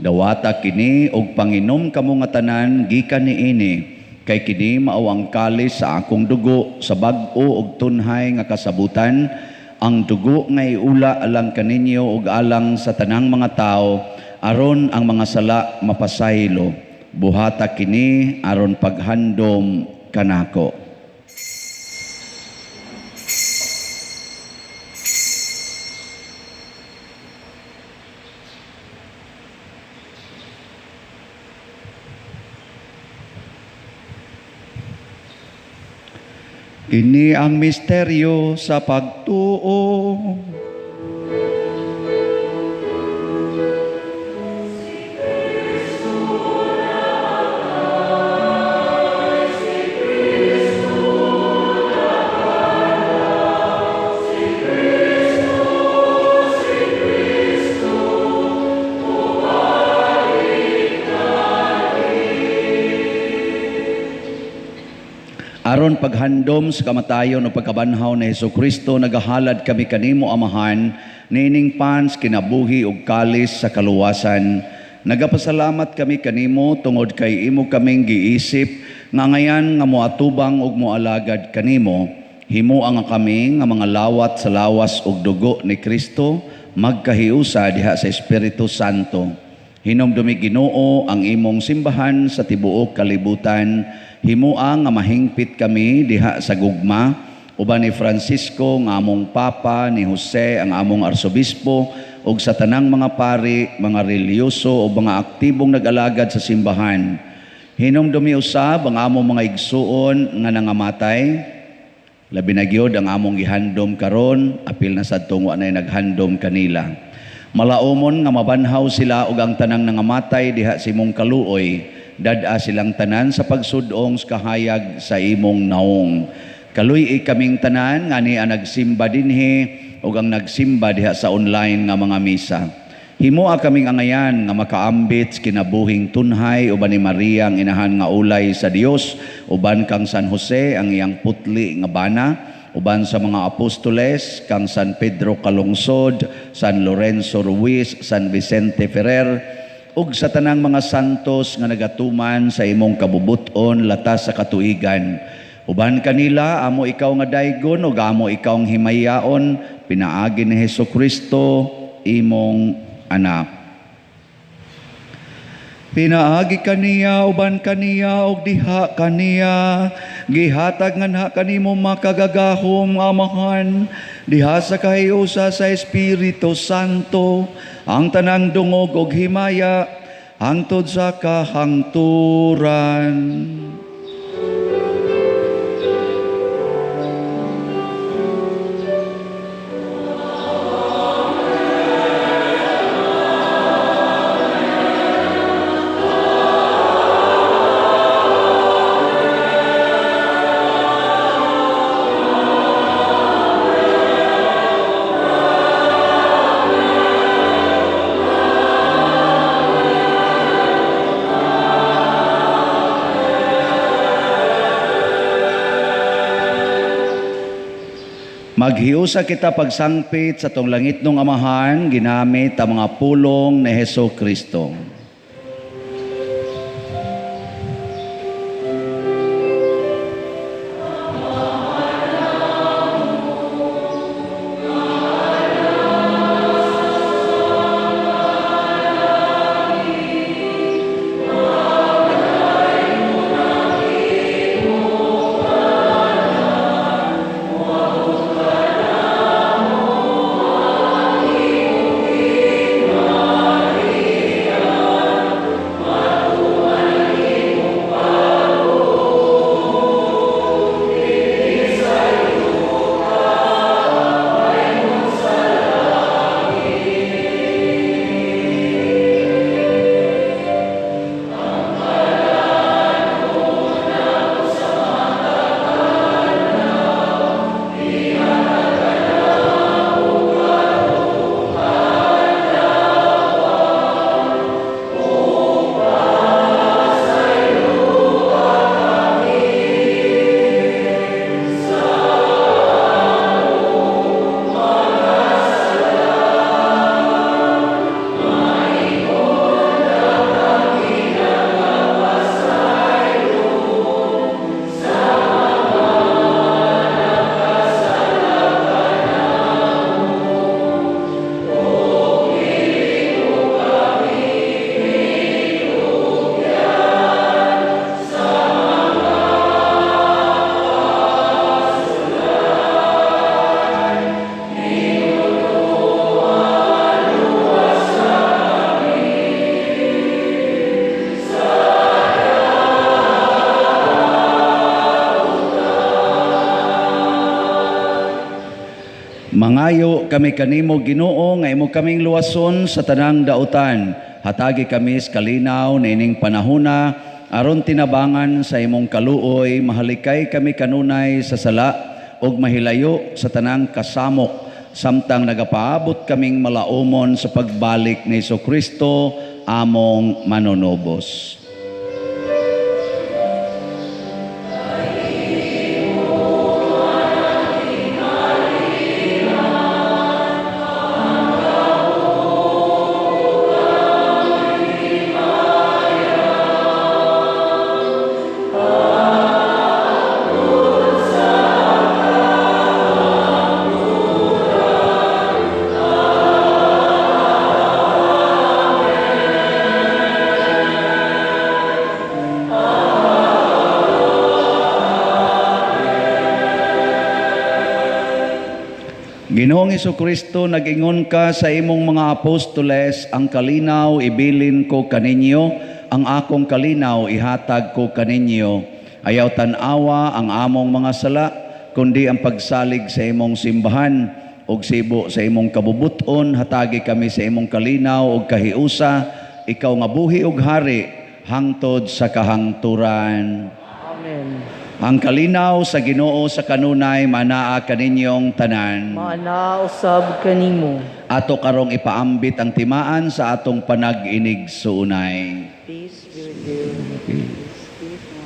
dawata kini og panginom kamo nga tanan gikan niini, kay kini mao ang kalis sa akong dugo sa bag-o og tunhay nga kasabutan, ang dugo nga iula alang kaninyo og alang sa tanang mga tawo, aron ang mga sala mapasaylo. Buhata kini aron paghandom kanako. Kini ang misteryo sa pagtuo. Aron paghandom sa kamatayon o pagkabanhaw ni Hesukristo, nagahalad kami kanimo, Amahan, niining pans kinabuhi ug kalis sa kaluwasan. Nagapasalamat kami kanimo tungod kay imo kaming giisip nga ngayan nga moatubang ug moalagad kanimo. Himoa nga kami nga mga lawat sa lawas ug dugo ni Kristo, magkahiusa diha sa Espiritu Santo. Hinumdumi Ginoo ang imong simbahan sa tibuok kalibutan. Himoa nga mahingpit kami diha sa gugma uban ni Francisco nga among Papa, ni Jose ang among Arsobispo, ug sa tanang mga pari, mga relihiyoso ug mga aktibong nag-alagad sa simbahan. Hinumdumi usab ang among mga igsuon nga nangamatay. Labi na gyud ang among gihandom karon, apil na sadtong wa nay naghandom kanila. Malaumon nga mabanhaw sila ug ang tanang nangamatay diha sa imong kaluoy. Dad-a silang tanan sa pagsudong sa kahayag sa imong naong. Kaluy-i kaming tanan nga ni ang nagsimba dinhi ug ang nagsimba diha sa online nga mga misa. Himoa kaming angayan nga makaambit sa kinabuhing tunhay uban ni Maria ang inahan nga ulay sa Dios, uban kang San Jose ang iyang putli nga bana, uban sa mga apostoles kang San Pedro Calungsod, San Lorenzo Ruiz, San Vicente Ferrer, ug sa tanang mga santos nga nagatuman sa imong kabubuton latas sa katuigan. Uban kanila amo ikaw nga daygon ug amo ikaw ang himayaon pinaagi ni Hesukristo imong anak. Pinaagi kaniya, uban kaniya, ug diha kaniya, gihatag nganha kanimo makagagahom nga Amahan, diha sa kahiusa sa Espiritu Santo, ang tanang dungog ug himaya, hangtod sa kahangturan. Maghiusa kita pagsangpit sa tong langitnong Amahan, ginamit ang mga pulong ni Hesukristo. kami kanimo, Ginoo, nga imo kaming luwason sa tanang dautan. Hatagi kami sa kalinaw niining panahona aron tinabangan sa imong kaluoy, mahalikay kami kanunay sa sala ug mahilayo sa tanang kasamok samtang nagapaabot kaming malaumon sa pagbalik ni Hesukristo among manunubos. Ginoong Hesukristo, nag-ingon ka sa imong mga apostoles, ang kalinaw ibilin ko kaninyo, ang akong kalinaw ihatag ko kaninyo. Ayaw tan-awa ang among mga sala, kundi ang pagsalig sa imong simbahan ug sibo sa imong kabubuton, hatagi kami sa imong kalinaw ug kahiusa, ikaw nga buhi ug hari hangtod sa kahangturan. Amen. Ang kalinaw sa Ginoo sa kanunay manaa kaninyong tanan. Maanaa usab kanimo. Ato karong ipaambit ang timaan sa atong panag-inig suunay. Peace be with you. Peace. Peace.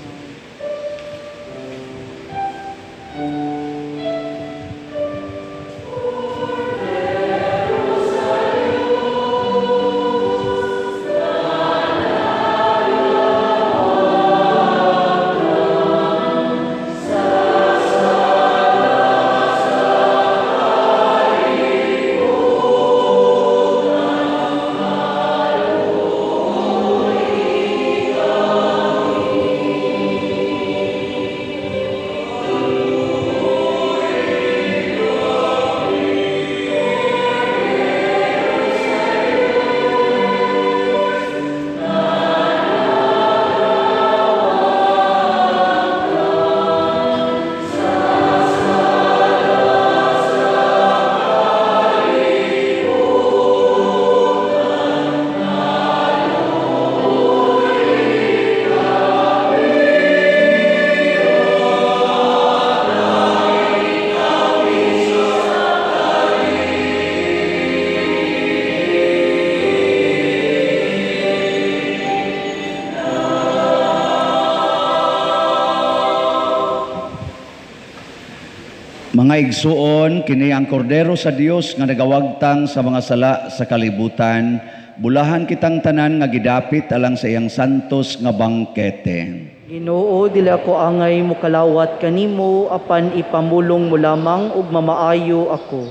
Mga igsuon, kini ang kordero sa Dios nga nagawagtang sa mga sala sa kalibutan. Bulahan kitang tanan nga gidapit alang sa iyang santos nga bangkete. Ginoo, dili ako angay mokalawat kanimo, apan ipamulong mo lamang ug mamaayo ako.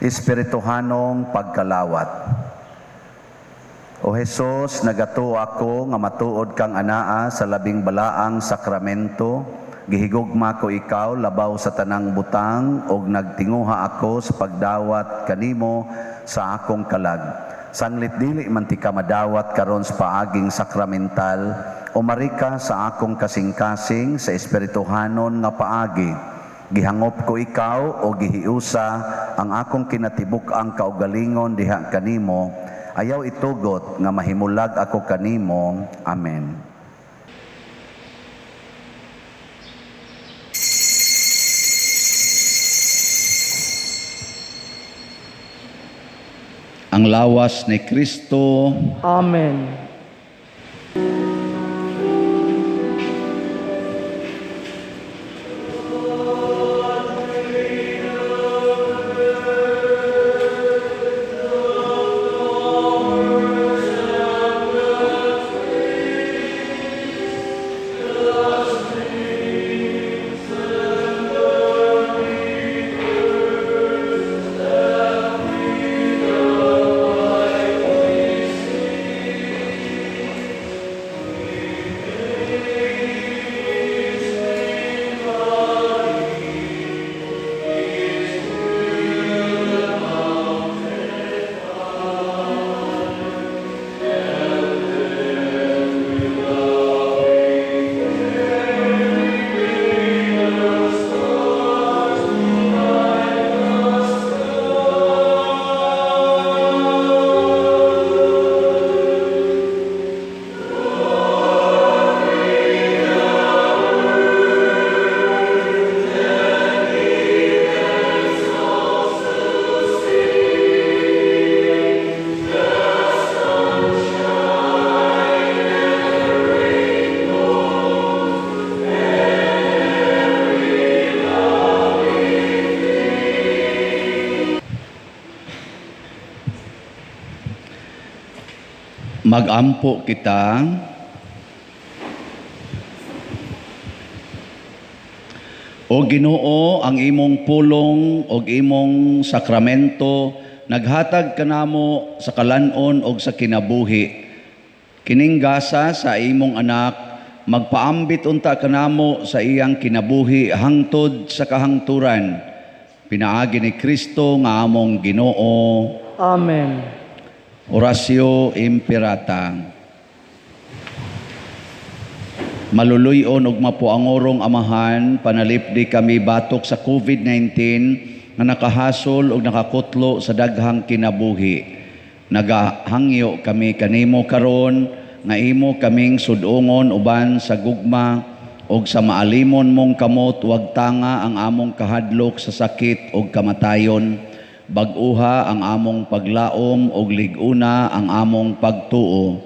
Espirituhanong pagkalawat. O Hesus, nagatuo ako nga matuod kang anaa sa labing balaang sakramento. Gihigugma ko ikaw labaw sa tanang butang og nagtinguha ako sa pagdawat kanimo sa akong kalag. Sanglit dili man ti ka madawat karon sa paaging sakramental, umari ka sa akong kasing-kasing sa espirituhanon nga paagi. Gihangop ko ikaw o gihiusa ang akong kinatibuk-ang kaugalingon diha kanimo. Ayaw itugot nga mahimulag ako kanimo. Amen. Ang lawas ni Kristo. Amen. Magampo kita. O Ginoo, ang imong pulong og imong sakramento naghatag kanamo sa kalan-on og sa kinabuhi. Kining gasa sa imong anak magpaambit unta kanamo sa iyang kinabuhi hangtod sa kahangturan. Pinaagi ni Kristo nga among Ginoo. Amen. Oratio Imperata. Maluluy-on ug mapuangorong Amahan, panalipdi kami batok sa COVID-19 nga nakahasol ug nakakutlo sa daghang kinabuhi. Nagahangyo kami kanimo karon nga imo kaming sudungon uban sa gugma ug sa maalimon mong kamot, wag tanga ang among kahadlok sa sakit ug kamatayon. Bag-uha ang among paglaom ug lig-una ang among pagtuo.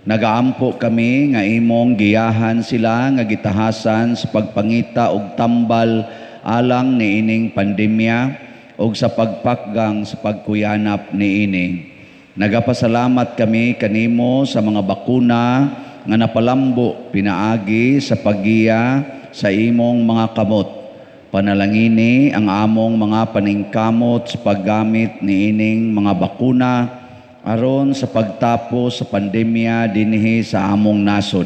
Nagaampo kami nga imong giyahan sila nga gitahasan sa pagpangita og tambal alang niining pandemya ug sa pagpakgang sa pagkuyanap niini. Nagapasalamat kami kanimo sa mga bakuna nga napalambo pinaagi sa paggiya sa imong mga kamot. Panalangini ang among mga paningkamot sa paggamit niining mga bakuna aron sa pagtapos sa pandemya dinhi sa among nasod.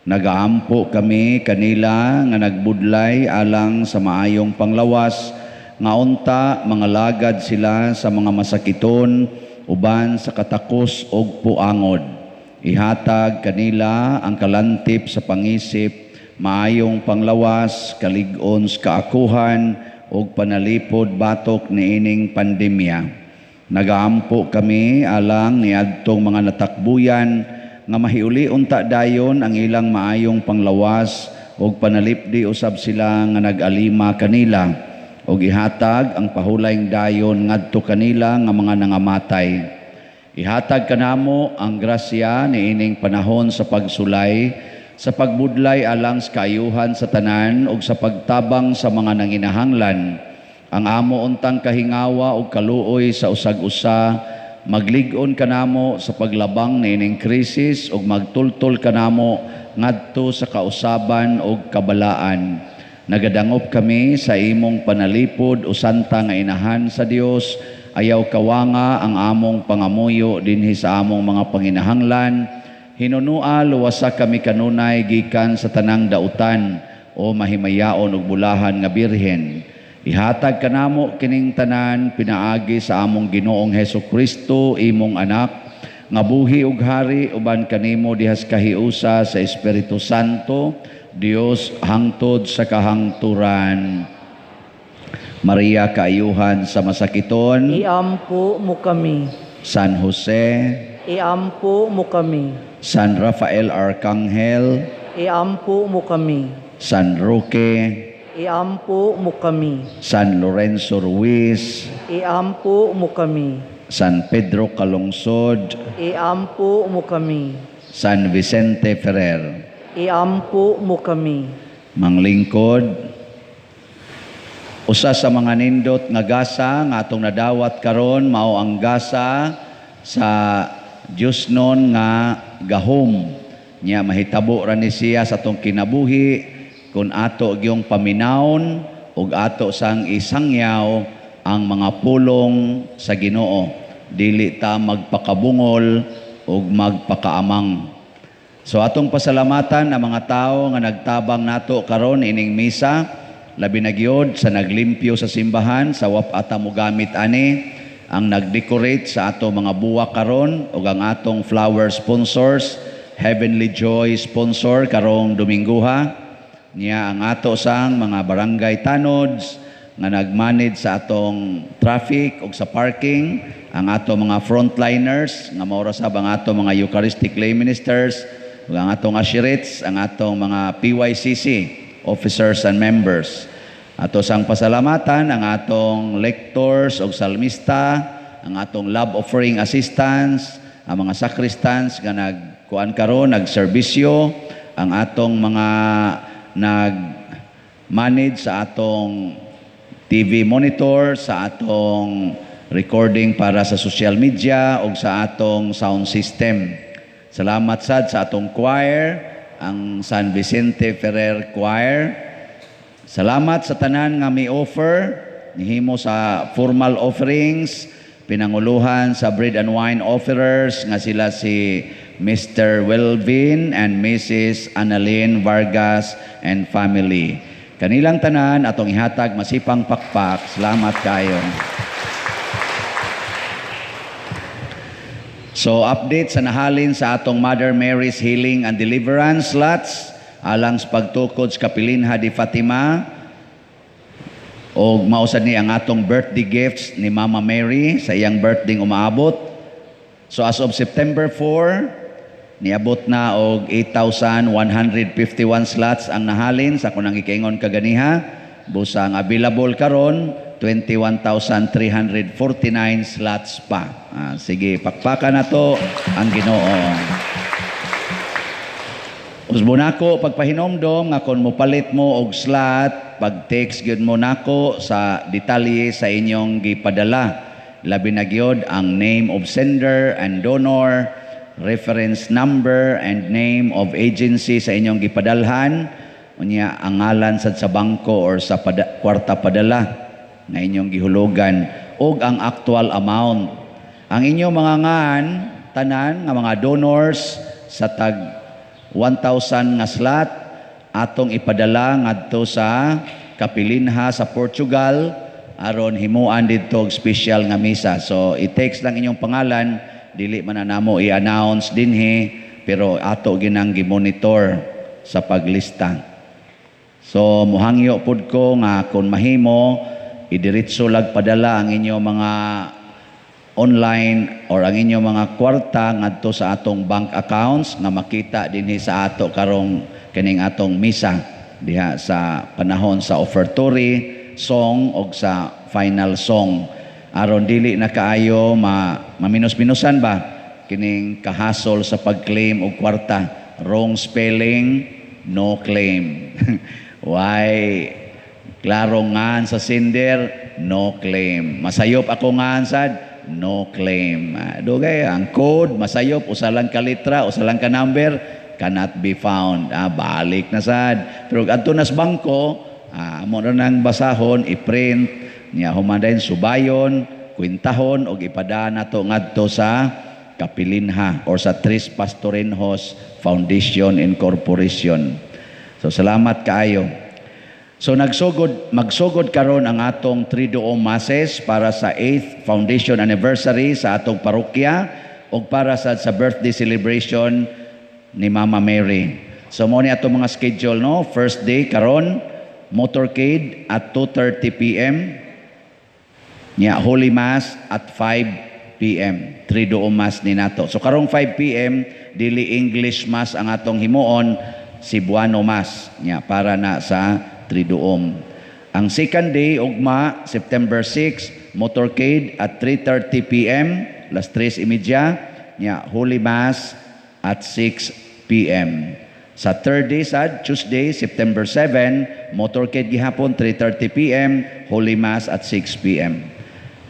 Nagaampo kami kanila nga nagbudlay alang sa maayong panglawas, nga unta mga lagad sila sa mga masakiton uban sa katakos og puangod. Ihatag kanila ang kalantip sa pangisip, maayong panglawas, kalig-on sa kaakuhan ug panalipod batok niining pandemya. Nagaampo kami alang niadtong mga natakbuyan nga mahiuli unta dayon ang ilang maayong panglawas ug panalipdi usab sila nga nag-alima kanila ug ihatag ang pahulayng dayon ngadto kanila nga mga nangamatay. Ihatag kanamo ang grasya niining panahon sa pagsulay, sa pagbudlay alang sa kaayuhan sa tanan ug sa pagtabang sa mga nanginahanglan. Ang amo untang kahingawa ug kaluoy sa usag-usa, maglig-on kanamo sa paglabang niining krisis ug magtultol kanamo ngadto sa kausaban ug kabalaan. Nagadangop kami sa imong panalipod o santa nga inahan sa Dios. Ayaw kawanga ang among pangamuyo dinhi sa among mga panginahanglan. Hinunua luwasa kami kanunay gikan sa tanang dautan o mahimayaon ug bulahan nga birhen. Ihatag kanamo kining tanan pinaagi sa among Ginoong Hesus Kristo, imong anak, nga buhi ug hari uban kanimo dihas kahiusa sa Espiritu Santo, Dios hangtod sa kahangturan. Maria, kaayuhan sa masakiton, iampo mo kami. San Jose, iampo mo kami. San Rafael Arcangel, iampo mo kami. San Roque, iampo mo kami. San Lorenzo Ruiz, iampo mo kami. San Pedro Calungsod, iampo mo kami. San Vicente Ferrer, iampo mo kami. Manglingkod, usa sa mga nindot nga gasa nga atong nadawat karon mao ang gasa sa Diyosnon nga gahom. Nya mahitabo ra ni siya sa atong kinabuhi kung ato gyung paminawon ug ato sang isangyaw ang mga pulong sa Ginoo. Dili ta magpakabungol ug magpakaamang. So atong pasalamatan ang mga tawo nga nagtabang nato karon ining misa, labi na gyud sa naglimpyo sa simbahan sa wap ata mogamit ani, ang nagdecorate sa ato mga buwak karon ug ang atong flower sponsors, Heavenly Joy sponsor karong Domingguha, niya ang ato sang mga barangay tanods nga nagmanage sa atong traffic ug sa parking, ang ato mga frontliners nga mao ra sab ang ato mga Eucharistic lay ministers, ug ang atong usherates, ang atong mga PYCC officers and members. Ato sang pasalamatan ang atong lectors og salmista, ang atong love offering assistants, ang mga sacristans nga nagkuan karon, nagserbisyo, ang atong mga nag-manage sa atong TV monitor, sa atong recording para sa social media o sa atong sound system. Salamat sad sa atong choir, ang San Vicente Ferrer Choir. Salamat sa tanan nga mi offer, nihimo sa formal offerings, pinanguluhan sa bread and wine offerers nga sila si Mr. Welvin and Mrs. Annalyn Vargas and family. Kanilang tanan atong ihatag masipang pakpak. Salamat kayo. So update sa nahalin sa atong Mother Mary's Healing and Deliverance Lots alang sa pagtukod sa Kapilinha di Fatima og mausad ni ang atong birthday gifts ni Mama Mary sa iyang birthday umaabot. So as of September 4, niabot na og 8,151 slots ang nahalin sa kunang gikaingon kaganiha. Busang available karon 21,349 slots pa. Sige, pakpakan na to ang Ginoo. Usbo nako pagpahinomdom nga kon mopalit mo og slot, pag-text gyud mo nako sa detalye sa inyong gipadala. Labi na gyud ang name of sender and donor, reference number and name of agency sa inyong gipadalhan, unya ang ngalan sad sa bangko or sa kwarta padala nga inyong gihulugan ug ang actual amount. Ang inyong mga ngan tanan nga mga donors sa tag 1,000 nga slot atong ipadala ngadto sa Kapilinha sa Portugal aron himuan didto og special nga misa. So i-text lang inyong pangalan, dili man na namo i-announce dinhi pero ato ginang gi-monitor sa paglista. So muhangyo pud ko nga kung mahimo idiretso lag padala ang inyong mga online or ang inyong mga kwarta ngadto sa atong bank accounts nga makita dinhi sa ato karong kining atong misa diha sa panahon sa offertory song og sa final song aron dili na kaayo maminos-minusan ba kining kahasol sa pag-claim og kwarta. Wrong spelling, no claim. Why klaro ngan sa sender, no claim. Masayop ako ngan sad, no claim. Dugay ang code masayop usa lang ka litra, usa lang ka number, cannot be found. Balik na sad. Pero adto nas bangko, amo na nang basahon, i-print niya human dayon subayon, kwintahon og ipadaan nato ngadto sa Kapilinha or sa Tres Pastorinhos Foundation Incorporation. So salamat kaayo. So magsugod karon ang atong Triduum Masses para sa 8th Foundation Anniversary sa atong parokya ug para sa birthday celebration ni Mama Mary. So mo ni atong mga schedule, no? First day karon motorcade at 2:30 PM. Nya Holy Mass at 5 PM. Triduum Mass ni nato. So karong 5 PM dili English Mass ang atong himuon, Cebuano Mass nya para na sa Triduum. Ang second day ugma September 6 motorcade at 3:30 PM, las 3:30 nya Holy Mass at 6 PM. Sa third day sad Tuesday September 7 motorcade gihapon 3:30 PM, Holy Mass at 6 PM.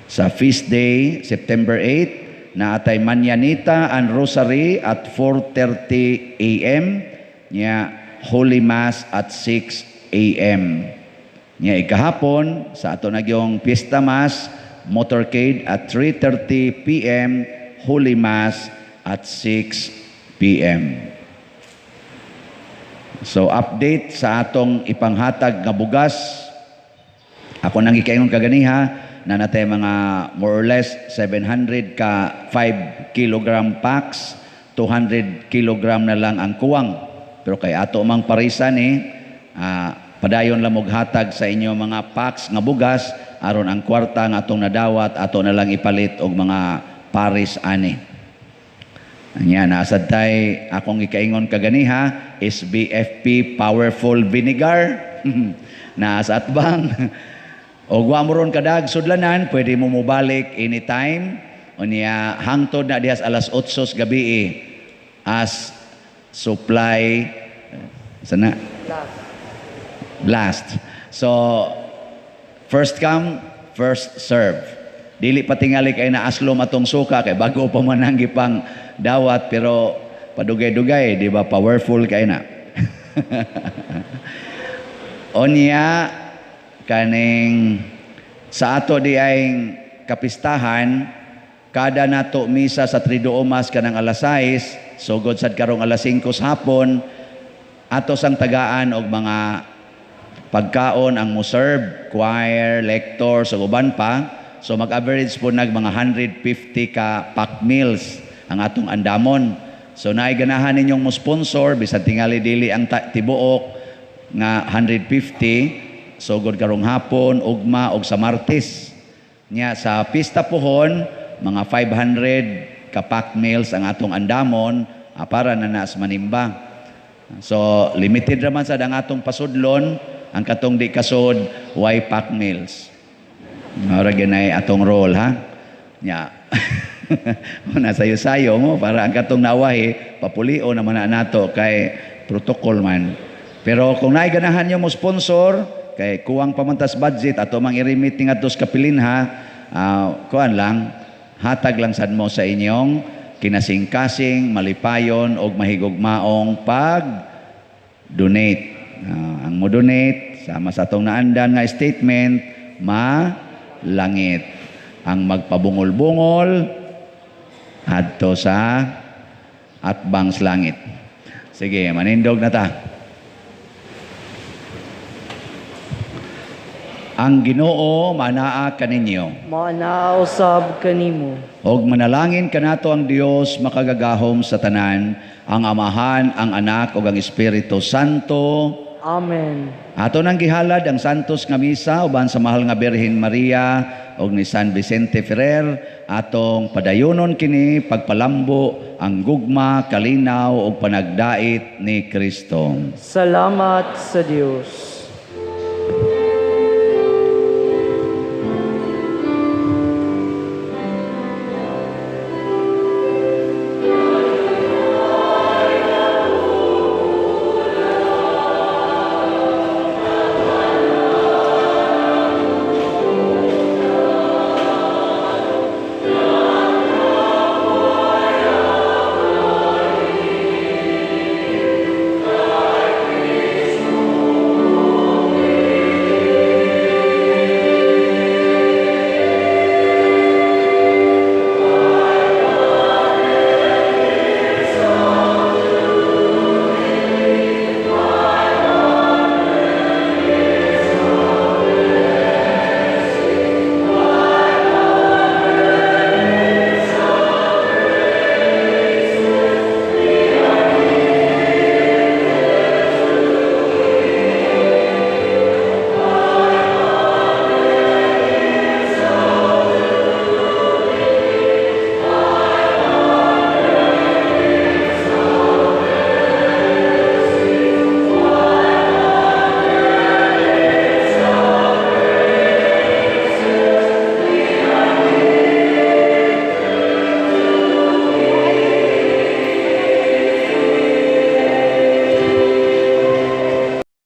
Sa feast day September 8 naatay Mañanita and Rosary at 4:30 AM nya Holy Mass at 6 AM. Nya ikahapon sa ato nagyong Fiesta Mass motorcade at 3:30 PM, Holy Mass at 6 PM. So update sa atong ipanghatag nga bugas. Ako nang gikaingon kaganiha na natay mga more or less 700 ka 5 kilogram packs, 200 kilogram na lang ang kuwang. Pero kay ato mang parisan padayon lang og hatag sa inyo mga packs nga bugas aron ang kwarta nga atong nadawat ato na lang ipalit og mga paris ani. Anya naasad tay akong gikaingon kaganiha SBFP powerful vinegar naa sa atbang. Og wa mo ron kadag sudlanan, pwede mo mobalik anytime. Unya hangtod na diha sa alas 8 sa gabi as supply sana last. So first come, first serve. Dili pa tingali kay naaslom atong suka kay bago pa man ang gipang dawat, pero padugay-dugay, di ba, powerful kay na. Onya kaning sa ato di ay kapistahan, kada nato misa sa Triduomas kanang alas 6, sugod sad karong alas 5 sa hapon, ato sang tagaan og mga pagkaon ang mo-serve, choir, lectors ug uban pa. So mag-average po nag mga 150 ka pack meals ang atong andamon. So naay ganahan ninyong mo sponsor bisan tingali dili ang tibuok nga 150, sugod karong hapon, ugma og sa Martes. Nya sa pista pohon mga 500 ka pack meals ang atong andamon, para na nas manimba. So limited raman sad ang atong pasudlon, ang katong di kasod way pack meals. Mara ganay atong role, ha. Nya. Una sayo-sayo mo para ang katong nawahi papulio naman na nato kay protocol man. Pero kung naay ganahan nyo mo sponsor kay kuwang pamantas budget ato mang i-remit ni ngadto sa kapilin, ha, kuan lang, hatag lang sad mo sa inyong kinasingkasing, malipayon og mahigugmaong pag donate. Ang mo donate sama sa atong naandan nga statement, ma langit. Ang magpabungol-bungol adto sa atbang sa langit. Sige, manindog na ta. Ang Ginoo manaa kaninyo. Manaa usab kanimo. Og manalangin kanato ang Dios makagagahom sa tanan, ang Amahan, ang Anak ug ang Espiritu Santo. Amen. Ato nang gihalad ang santos nga misa uban sa mahal nga Birhen Maria ug ni San Vicente Ferrer. Atong padayonon kini pagpalambo ang gugma, kalinaw ug panagdait ni Kristo. Salamat sa Dios.